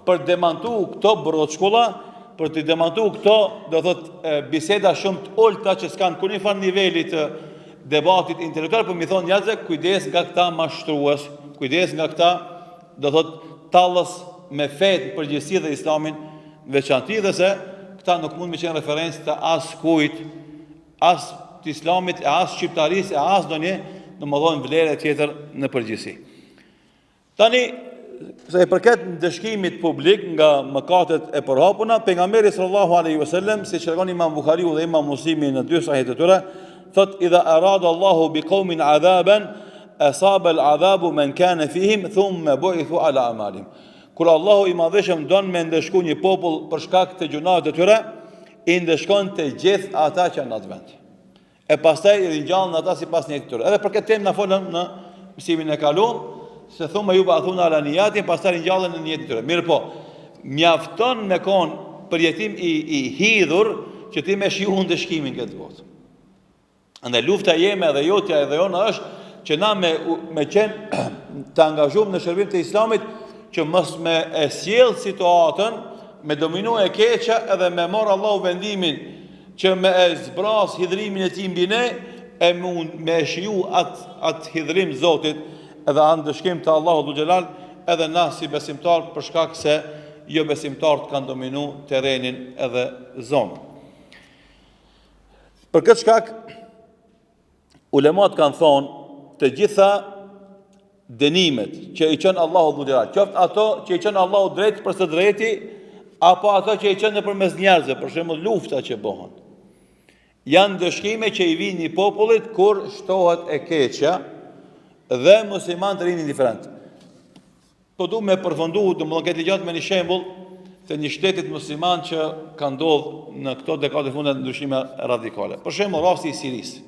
për demantu këto broçkulla, për të demantu këto, do thot biseda shumë të ulta që s'kanë kurrnjëfarë niveli të debatit intelektual, por me i thonë njerëzve kujdes nga këta mashtrues, kujdes nga këta, do thot tallës me fetë në përgjithësi dhe islamin në veçanti dhe se këta nuk mund me qenë referencë të askujt as të islamit e as shqiptarisë e as ndonjë domethënë vlere tjetër në përgjithësi. Tani, sa i përket ndëshkimit publik nga mëkatet e përhapuna, pejgamberi sallallahu alaihi wasallam, siç tregon Imam Buhariu dhe Imam Muslimi në dy sahihet e tyre, thot idha arada Allahu bi qaumin adhaban asaba al-adhabu man kana fihim thumma bu'ithu ala a'malihim. Kur Allahu i Madhëshëm don me ndëshku një popull për shkak të gjynaheve të tyre, i ndëshkon të gjithë ata që janë në atë vend. E pastaj i ringjallën ata sipas nijetit të tyre. Edhe për këtë temë na folëm në mësimin e kaluar, se thumme jub'athune ala nijatihim, pastaj ringjallen në nijetin e tyre. Mirëpo, mjafton me kon përjetim i, i hidhur që ti me shiju ndëshkimin këtë botë. Andaj lufta jeme edhe jotja edhe jona është që na me, me qenë të angazhum në shërbim të islamit që mos me e sjell situatën me dominu e keqa edhe me marr Allahu vendimin që me e zbras hidhrimin e tij mbi ne e me, me e shiju atë at hidhrim Zotit edhe atë ndëshkim të Allahut dhul xhelal edhe na si besimtar për shkak se jo besimtarët kanë dominu terrenin edhe zonën. Për këtë shkak, ulemat kanë thonë të gjitha dënimet që i çon Allahu dhul xhelal, qoftë ato që i çon Allahu drejt për së drejti, apo ato që i çon nëpërmes njerëzve, për shembull lufta që bëhen. Janë ndëshkime që i vijnë një popullit kur shtohet e keqja dhe muslimanët rrinë indiferent. Po du me përfundu, domethënë këtë ligjëratë me një shembull të një shtetit musliman që ka ndodhë në këto dekade fundit ndryshime radikale. Për shembull, rasti i Sirisë.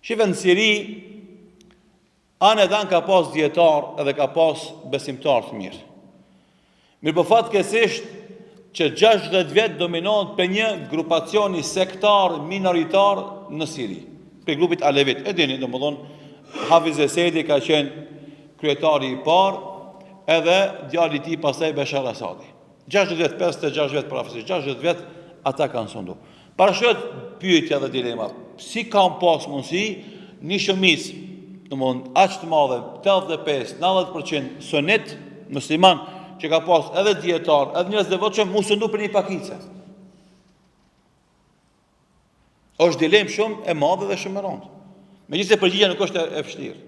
Shife në Siri, anë e danë ka pas dijetar edhe ka pas besimtar të mirë. Mirëpo fatkeqësisht që 60 vjet dominohet prej një grupacioni sektar minoritar në Siri, prej grupit Alevit. E dini, domethënë, Hafiz Esedi ka qenë kryetari i parë, edhe djali i tij pastaj Beshar Asadi. 60 vjet, 56 vjet përafërsisht, 60 vjet ata kanë sundu. Parashtrohet pyetja dhe dilema, si ka pas mundësi një shumicë, domethënë aq të madhe, 85, 90% sunit musliman që ka pas edhe dijetar, edhe njerëz të devotshëm, m'u sundu prej një pakice. Është dilemë shumë e madhe dhe shumë e rëndë. Megjithëse përgjigja nuk është e vështirë.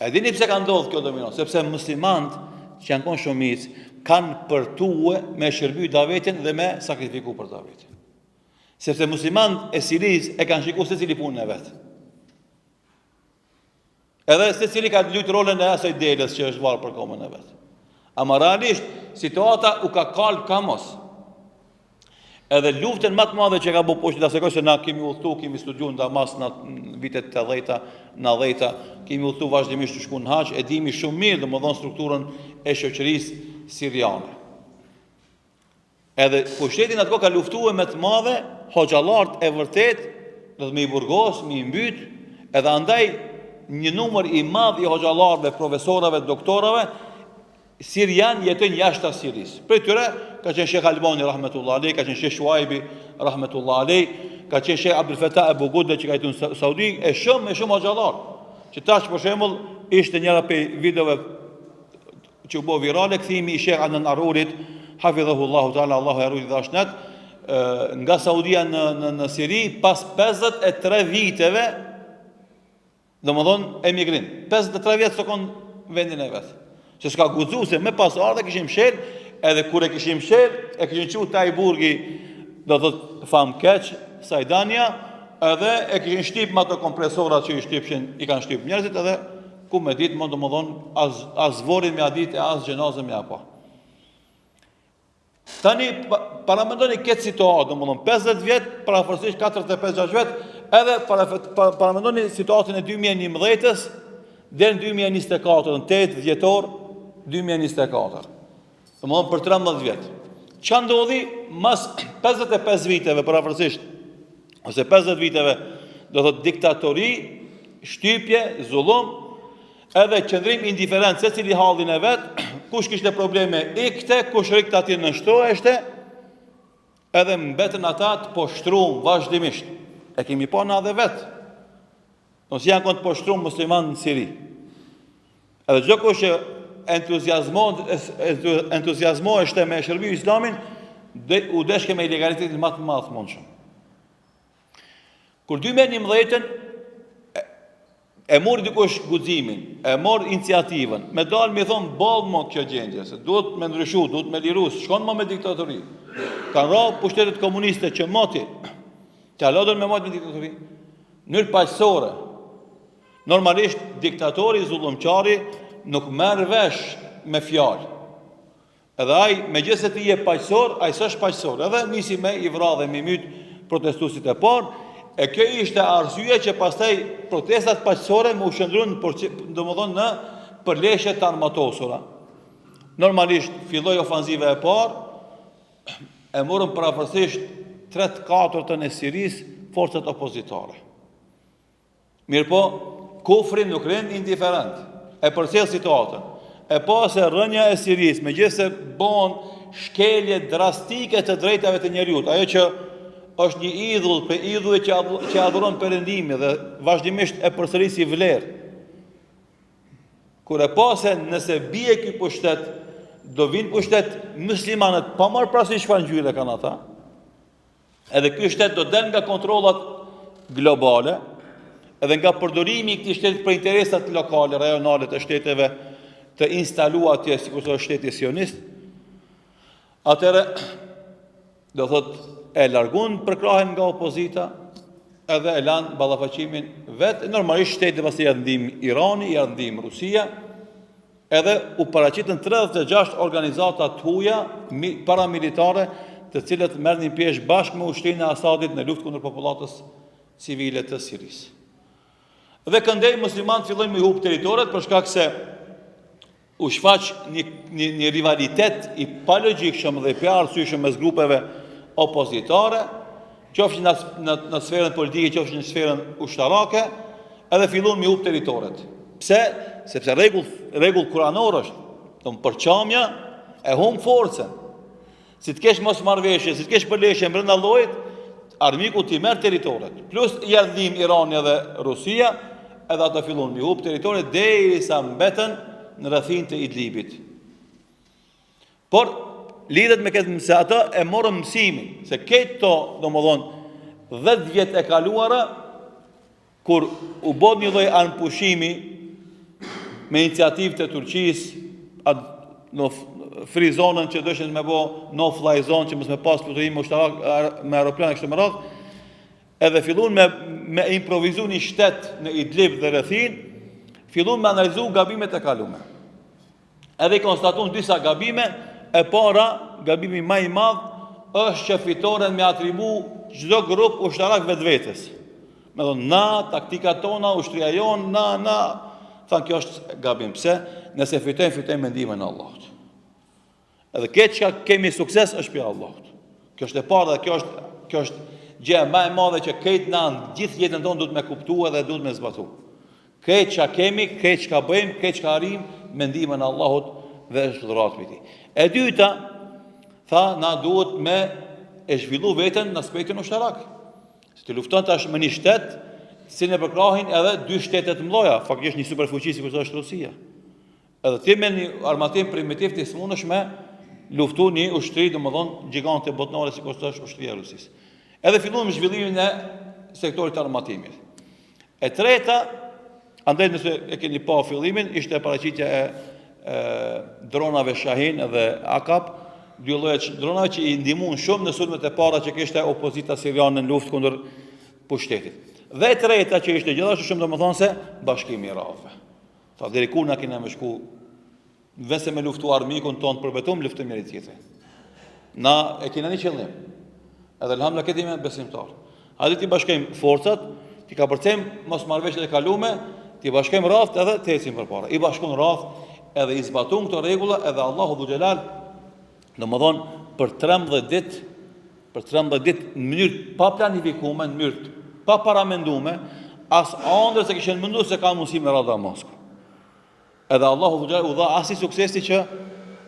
E dini pse ka ndodhur kjo dominancë? Sepse muslimanët që janë konë shumicë kanë përtue me shërby davetin dhe me sakrifiku për davetin. Sepse muslimanët e Sirisë e kanë shiku secili punën e vet. Edhe secili ka lujt rolin e asaj delës që është varë për komën e vet. Ama realisht, situata u ka kalb ka mos. Edhe luftën më të madhe që ka bo pushteti asaj kohe se na kemi udhëtu, kemi studiu në Damask në vitet 80-ta, 90-ta, kemi udhëtu vazhdimisht të shku në haxh, e dimi shumë mirë, domethënë strukturën e shoqërisë siriane. Edhe pushteti në atë kohë ka luftue me të madhe, hoxhallarët e vërtet, do të me i burgos, me i mbyt, edhe andaj një numër i madh i hoxhallarëve, profesorave, doktorave, Sirian jetojnë jashtë Sirisë. Prej tyre ka qenë Sheh Albani rahmetullah alej, ka qenë Sheh Shuajbi rahmetullah alej, ka qenë Sheh Abdul Fetah Ebu Gudde që ka jetuar në Saudi e shumë e shumë hoxhallar. Që tash për shembull ishte njëra prej videove që u bë virale kthimi i Sheh Adnan Arurit, hafidhahu Allahu taala, Allahu e ruajt dhe shnet, nga Saudia në në në Siri pas 53 viteve Domethënë, emigrim. 53 vjet s'o kon vendin e vet. Se s'ka guxu, se me pas ardhe, kishin mshel, edhe kur e kishin mshel, e kishin çu te ai burgi, do thot famkeq, Sajdania, edhe e kishin shtyp me ato kompresorat që i shtypshin, i kanë shtyp njerëzit, edhe ku me ditë, më domethënë, as, as vorrin me ia ditë, e as xhenazën me ia pa. Tani paramendoni këtë situatë, domethënë 50 vjet, përafërsisht 45-6 vjet, edhe paramendoni situatën e 2011-ës deri në 2024, në 8 dhjetor 2024. Domethënë për 13 vjet. Çka ndodhi mas 55 viteve përafërsisht ose 50 viteve, do thotë diktatori, shtypje, zullum, Edhe qëndrim indiferent secili hallin e vet, kush kishte probleme ikte, kush rrikte aty nënshtroheshte, edhe mbetën ata të poshtrum vazhdimisht. E kemi pa na edhe vet. Si janë konë të poshtrum muslimanët në Siri. Edhe çdokush që entuziazmon, entuziazmoheshte me shërby islamin, dhe u deshke me ilegalitetin ma të madh të mundshëm. Kur 2011-ën e mori dikush guximin, e mori iniciativën, me dalë me thonë boll mo kjo gjendje, se duhet me ndryshu, duhet me liru, s'shkon mo me diktatori. Kanë ra pushtetet komuniste që moti, ti hala don me majtë me diktatori, mënyrë paqësore. Normalisht, diktatori, zullumqari, nuk merr vesh me fjalë. Edhe ai, megjithëse ti je paqësor, ai s'është paqësor. Edhe nisi me i vra dhe me i myt protestuesit e parë. E kjo ishte arsyeja që pastaj protestat paqësore me u shndërru në, domethënë në përleshje të armatosura. Normalisht filloi ofenziva e parë, e morën përafërsisht 3/4 e Sirisë forcat opozitare. Mirëpo, kufri nuk rrin indiferent, e përcjell situatën. E pa se rënia e Sirisë, megjithëse bon shkelje drastike të drejtave të njeriut, ajo që është një idhull prej idhujve që, që adhuron perëndimi dhe vazhdimisht e përsërit si vlerë. Kur e pa se nëse bie ky pushtet, do vinë pushtet muslimanët pa marrë parasysh çfarë ngjyre kanë ata, Edhe ky shtet do del nga kontrollat globale, edhe nga përdorimi i këtij shteti për interesat lokale, rajonale të shteteve të instaluar atje, sikurse është shteti sionist, atëherë do thot e largun përkrahjen nga opozita edhe e lanë ballafaqimin vetë, normalisht shteti pastaj i erdh ndihmë Irani, i erdh ndihmë Rusia, Edhe u paraqitën 36 organizata të huaja paramilitare, të cilët merrnin pjesë bashkë me ushtrinë e Asadit në luftë kundër popullatës civile të Sirisë. Dhe këndej muslimanët fillojnë me hup territoret për shkak se u shfaq një, një, një rivalitet i palogjikshëm dhe i paarsyeshëm mes grupeve opozitare, qoftë në, në, në sferën politike, qoftë në sferën ushtarake, edhe fillun me hup territoret. Pse? Sepse rregull, rregull kuranor është, domethënë përçamja e humb forcën. Si të kesh mosmarrëveshje, si të kesh përleshje brenda llojit, armiku t'i merr territoret. Plus i erdh ndihmë Irani edhe Rusia, edhe ato fillun me hup territoret derisa mbetën në rrethinë të Idlibit. Por lidhet me këtë se ata e morën mësimin, se këto, domethënë, 10 vjet e kaluara kur u bë një lloj armëpushimi me iniciativë të Turqisë, atë no free zonën që dojshin me bo no fly zone që mos me pas fluturime ushtarak me aeroplan e kështu me radhë, edhe fillun me me improvizu një shtet në Idlib dhe rrethinë, fillun me analizu gabimet e kalume. Edhe i konstatun disa gabime, e para, gabimi ma i madh, është që fitoren me atribu çdo grup ushtarak vetvetes. Me thonë, na, taktikat tona, ushtria jonë, na, na, thanë kjo është gabim. Pse? Nëse fitojmë, fitojmë me ndihmën e Allahut. Edhe këtë çka kemi sukses është prej Allahut. Kjo është e para dhe kjo është kjo është gjëja më e madhe që krejt na në gjithë jetën tonë duhet me kuptu edhe duhet me zbatu. Krejt çka kemi, krejt çka bëjmë, krejt çka arrijmë me ndihmën e Allahut dhe është dhuratë prej tij. E dyta, tha na duhet me e zhvillu veten në aspektin ushtarak. Se ti lufton tash me një shtet, të cilin e përkrahin edhe dy shtete të mëdha, faktikisht një superfuqi sikurse është Rusia. Edhe ti me një armatim primitiv ti s'mundesh me luftu një ushtri, domethënë, gjigante botnore, sikurse është ushtria e Rusisë. Edhe filluam zhvillimin e sektorit të armatimit. E treta, andaj nëse e keni pa fillimin, ishte paraqitja e, e dronave Shahin dhe Akap, dy lloje të dronave që i ndihmuan shumë në sulmet e para që kishte opozita siriane në luftë kundër pushtetit. Dhe e treta që ishte gjithashtu shumë domethënëse bashkimi i radhëve. Tha deri kur na kena me shku në vend se me luftu armikun tonë të përbetum, luftojmë njëri tjetrin. Na e kena një qëllim. Edhe elhamdulillah krejt jemi besimtar. Hajde t'i bashkojmë forcat, t'i kapërcejmë mosmarrëveshjet e kalume, t'i bashkojmë radhët edhe të ecim përpara. I bashkun radhët edhe i zbatun këto rregulla edhe Allahu dhul xhelal, domethonë për 13 ditë, për 13 ditë në mënyrë të paplanifikume, në mënyrë të paparamendume, as andër s'e kishin mendu se ka mundësi me ra Damasku. Edhe Allahu dhul xhelal u dha asi suksesi që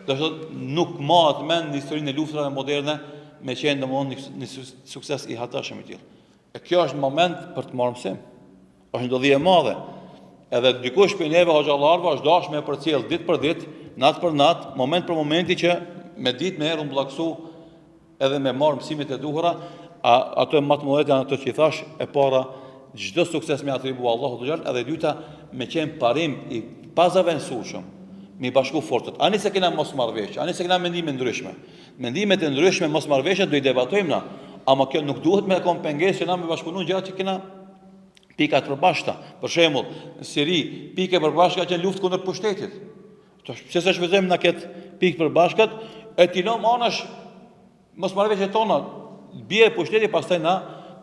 do të thotë nuk mahet mend në historinë e luftërave moderne me qenë domethënë një sukses i hatashëm i tillë. E kjo është moment për të marrë mësim. Është ndodhi e madhe. Edhe dikush prej neve hoxhallarëve është dashur me përcjell ditë për ditë, natë për natë, moment për momenti që me ditë me rrumbullaksu edhe me marrë mësimet e duhura, a ato më të mëdha janë ato që i thash, e para çdo sukses me atribu Allahut dhul xhelal, edhe e dyta me qenë parim i pazavendësueshëm, me i bashku forcat. Ani se kena mosmarrëveshje, ani se kena mendime ndryshme. Mendimet e ndryshme, mosmarrëveshjet do i debatojmë na, ama kjo nuk duhet me kon pengesë që na me bashkëpunu gjërat që kena pika të përbashkëta. Për shembull, në Siri, pikë e përbashkët ka qenë luftë kundër pushtetit. Tash pse s'e shfrytëzojmë na këtë pikë përbashkët, e t'i lëmë anash mosmarrëveshjet tona, bie pushteti, pastaj na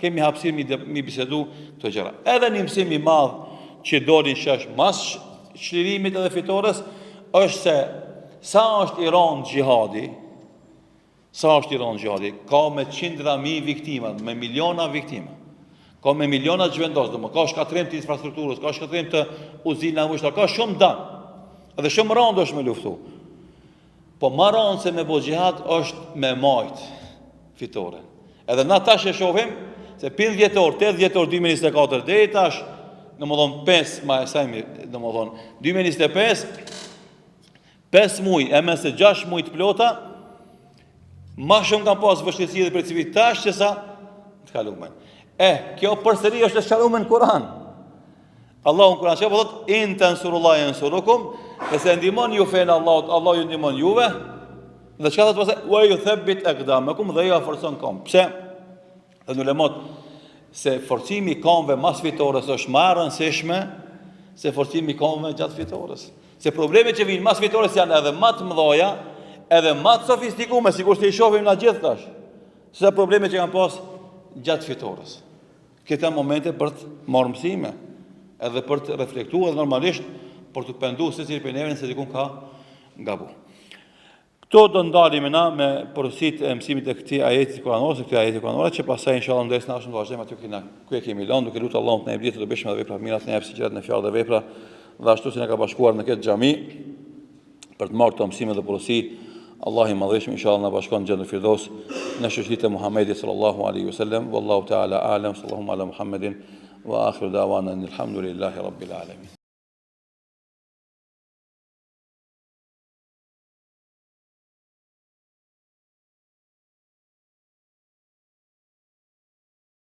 kemi hapësirë mi, mi bisedu këto gjëra. Edhe një mësim i madh që doli në shesh mas çlirimit edhe fitores, është se sa është i rëndë xhihadi, Sa është i rëndë xhihadi? Ka me qindra mijë viktima, me miliona viktima. Ka me miliona të zhvendosur, domethënë ka shkatërrim të infrastrukturës, ka shkatërrim të uzinave ushtarake, ka shumë dam. Edhe shumë rëndë është me luftu. Po ma rëndë se me bo xhihad është me majt fitoren. Edhe na tash e shohim se prej dhjetor, 8 dhjetor 2024 deri tash, domethënë 5 maj e sajmi, domethënë 2025 5 muaj e më se 6 muaj të plota, ma shumë kanë pas vështirësi dhe precipit tash se sa të kalumen. E, kjo përsëri është e sqarume në Kur'an. Allahu në Kur'an çka po thotë in tansurullaha yansurukum, nëse e ndihmon ju fenë Allahut, Allahu ju ndihmon juve. Dhe çka thotë pastaj? Wa yuthabbit aqdamakum dhe ju forcon këmbët. Pse? Thonë ulemat se forcimi i kamëve mas fitores është më e rëndësishme se forcimi i kamëve gjatë fitores. Se problemet që vijnë mas fitores janë edhe më të mëdha, edhe më të sofistikume, sikur se i shohim na gjithë tash. Se sa problemet që kanë pas gjatë fitores. Këto janë momente për të marrë mësime, edhe për të reflektuar edhe normalisht për t'u pendu secili prej neve nëse dikun ka gabu. Këtu do ndalemi na me porositë e mësimit e këtij ajeti kuranor, ose këtij ajeti kuranor, që pastaj inshallah në dersin e ardhshëm të vazhdojmë aty ku na ku e kemi lënë, duke lutur Allahun të na jep dije të dobishme dhe vepra të mira, të na jep sinqeritet në fjalë dhe vepra, dhe ashtu si na ka bashkuar në këtë xhami për të marrë këto mësime dhe porosi, Allahu i madhërishëm inshallah na bashkon në xhenetul Firdaus në shoqëri të Muhamedit sallallahu alaihi wasallam, wallahu ta'ala a'lam, sallallahu ala Muhammedin wa akhiru da'wana alhamdulillahi rabbil alamin.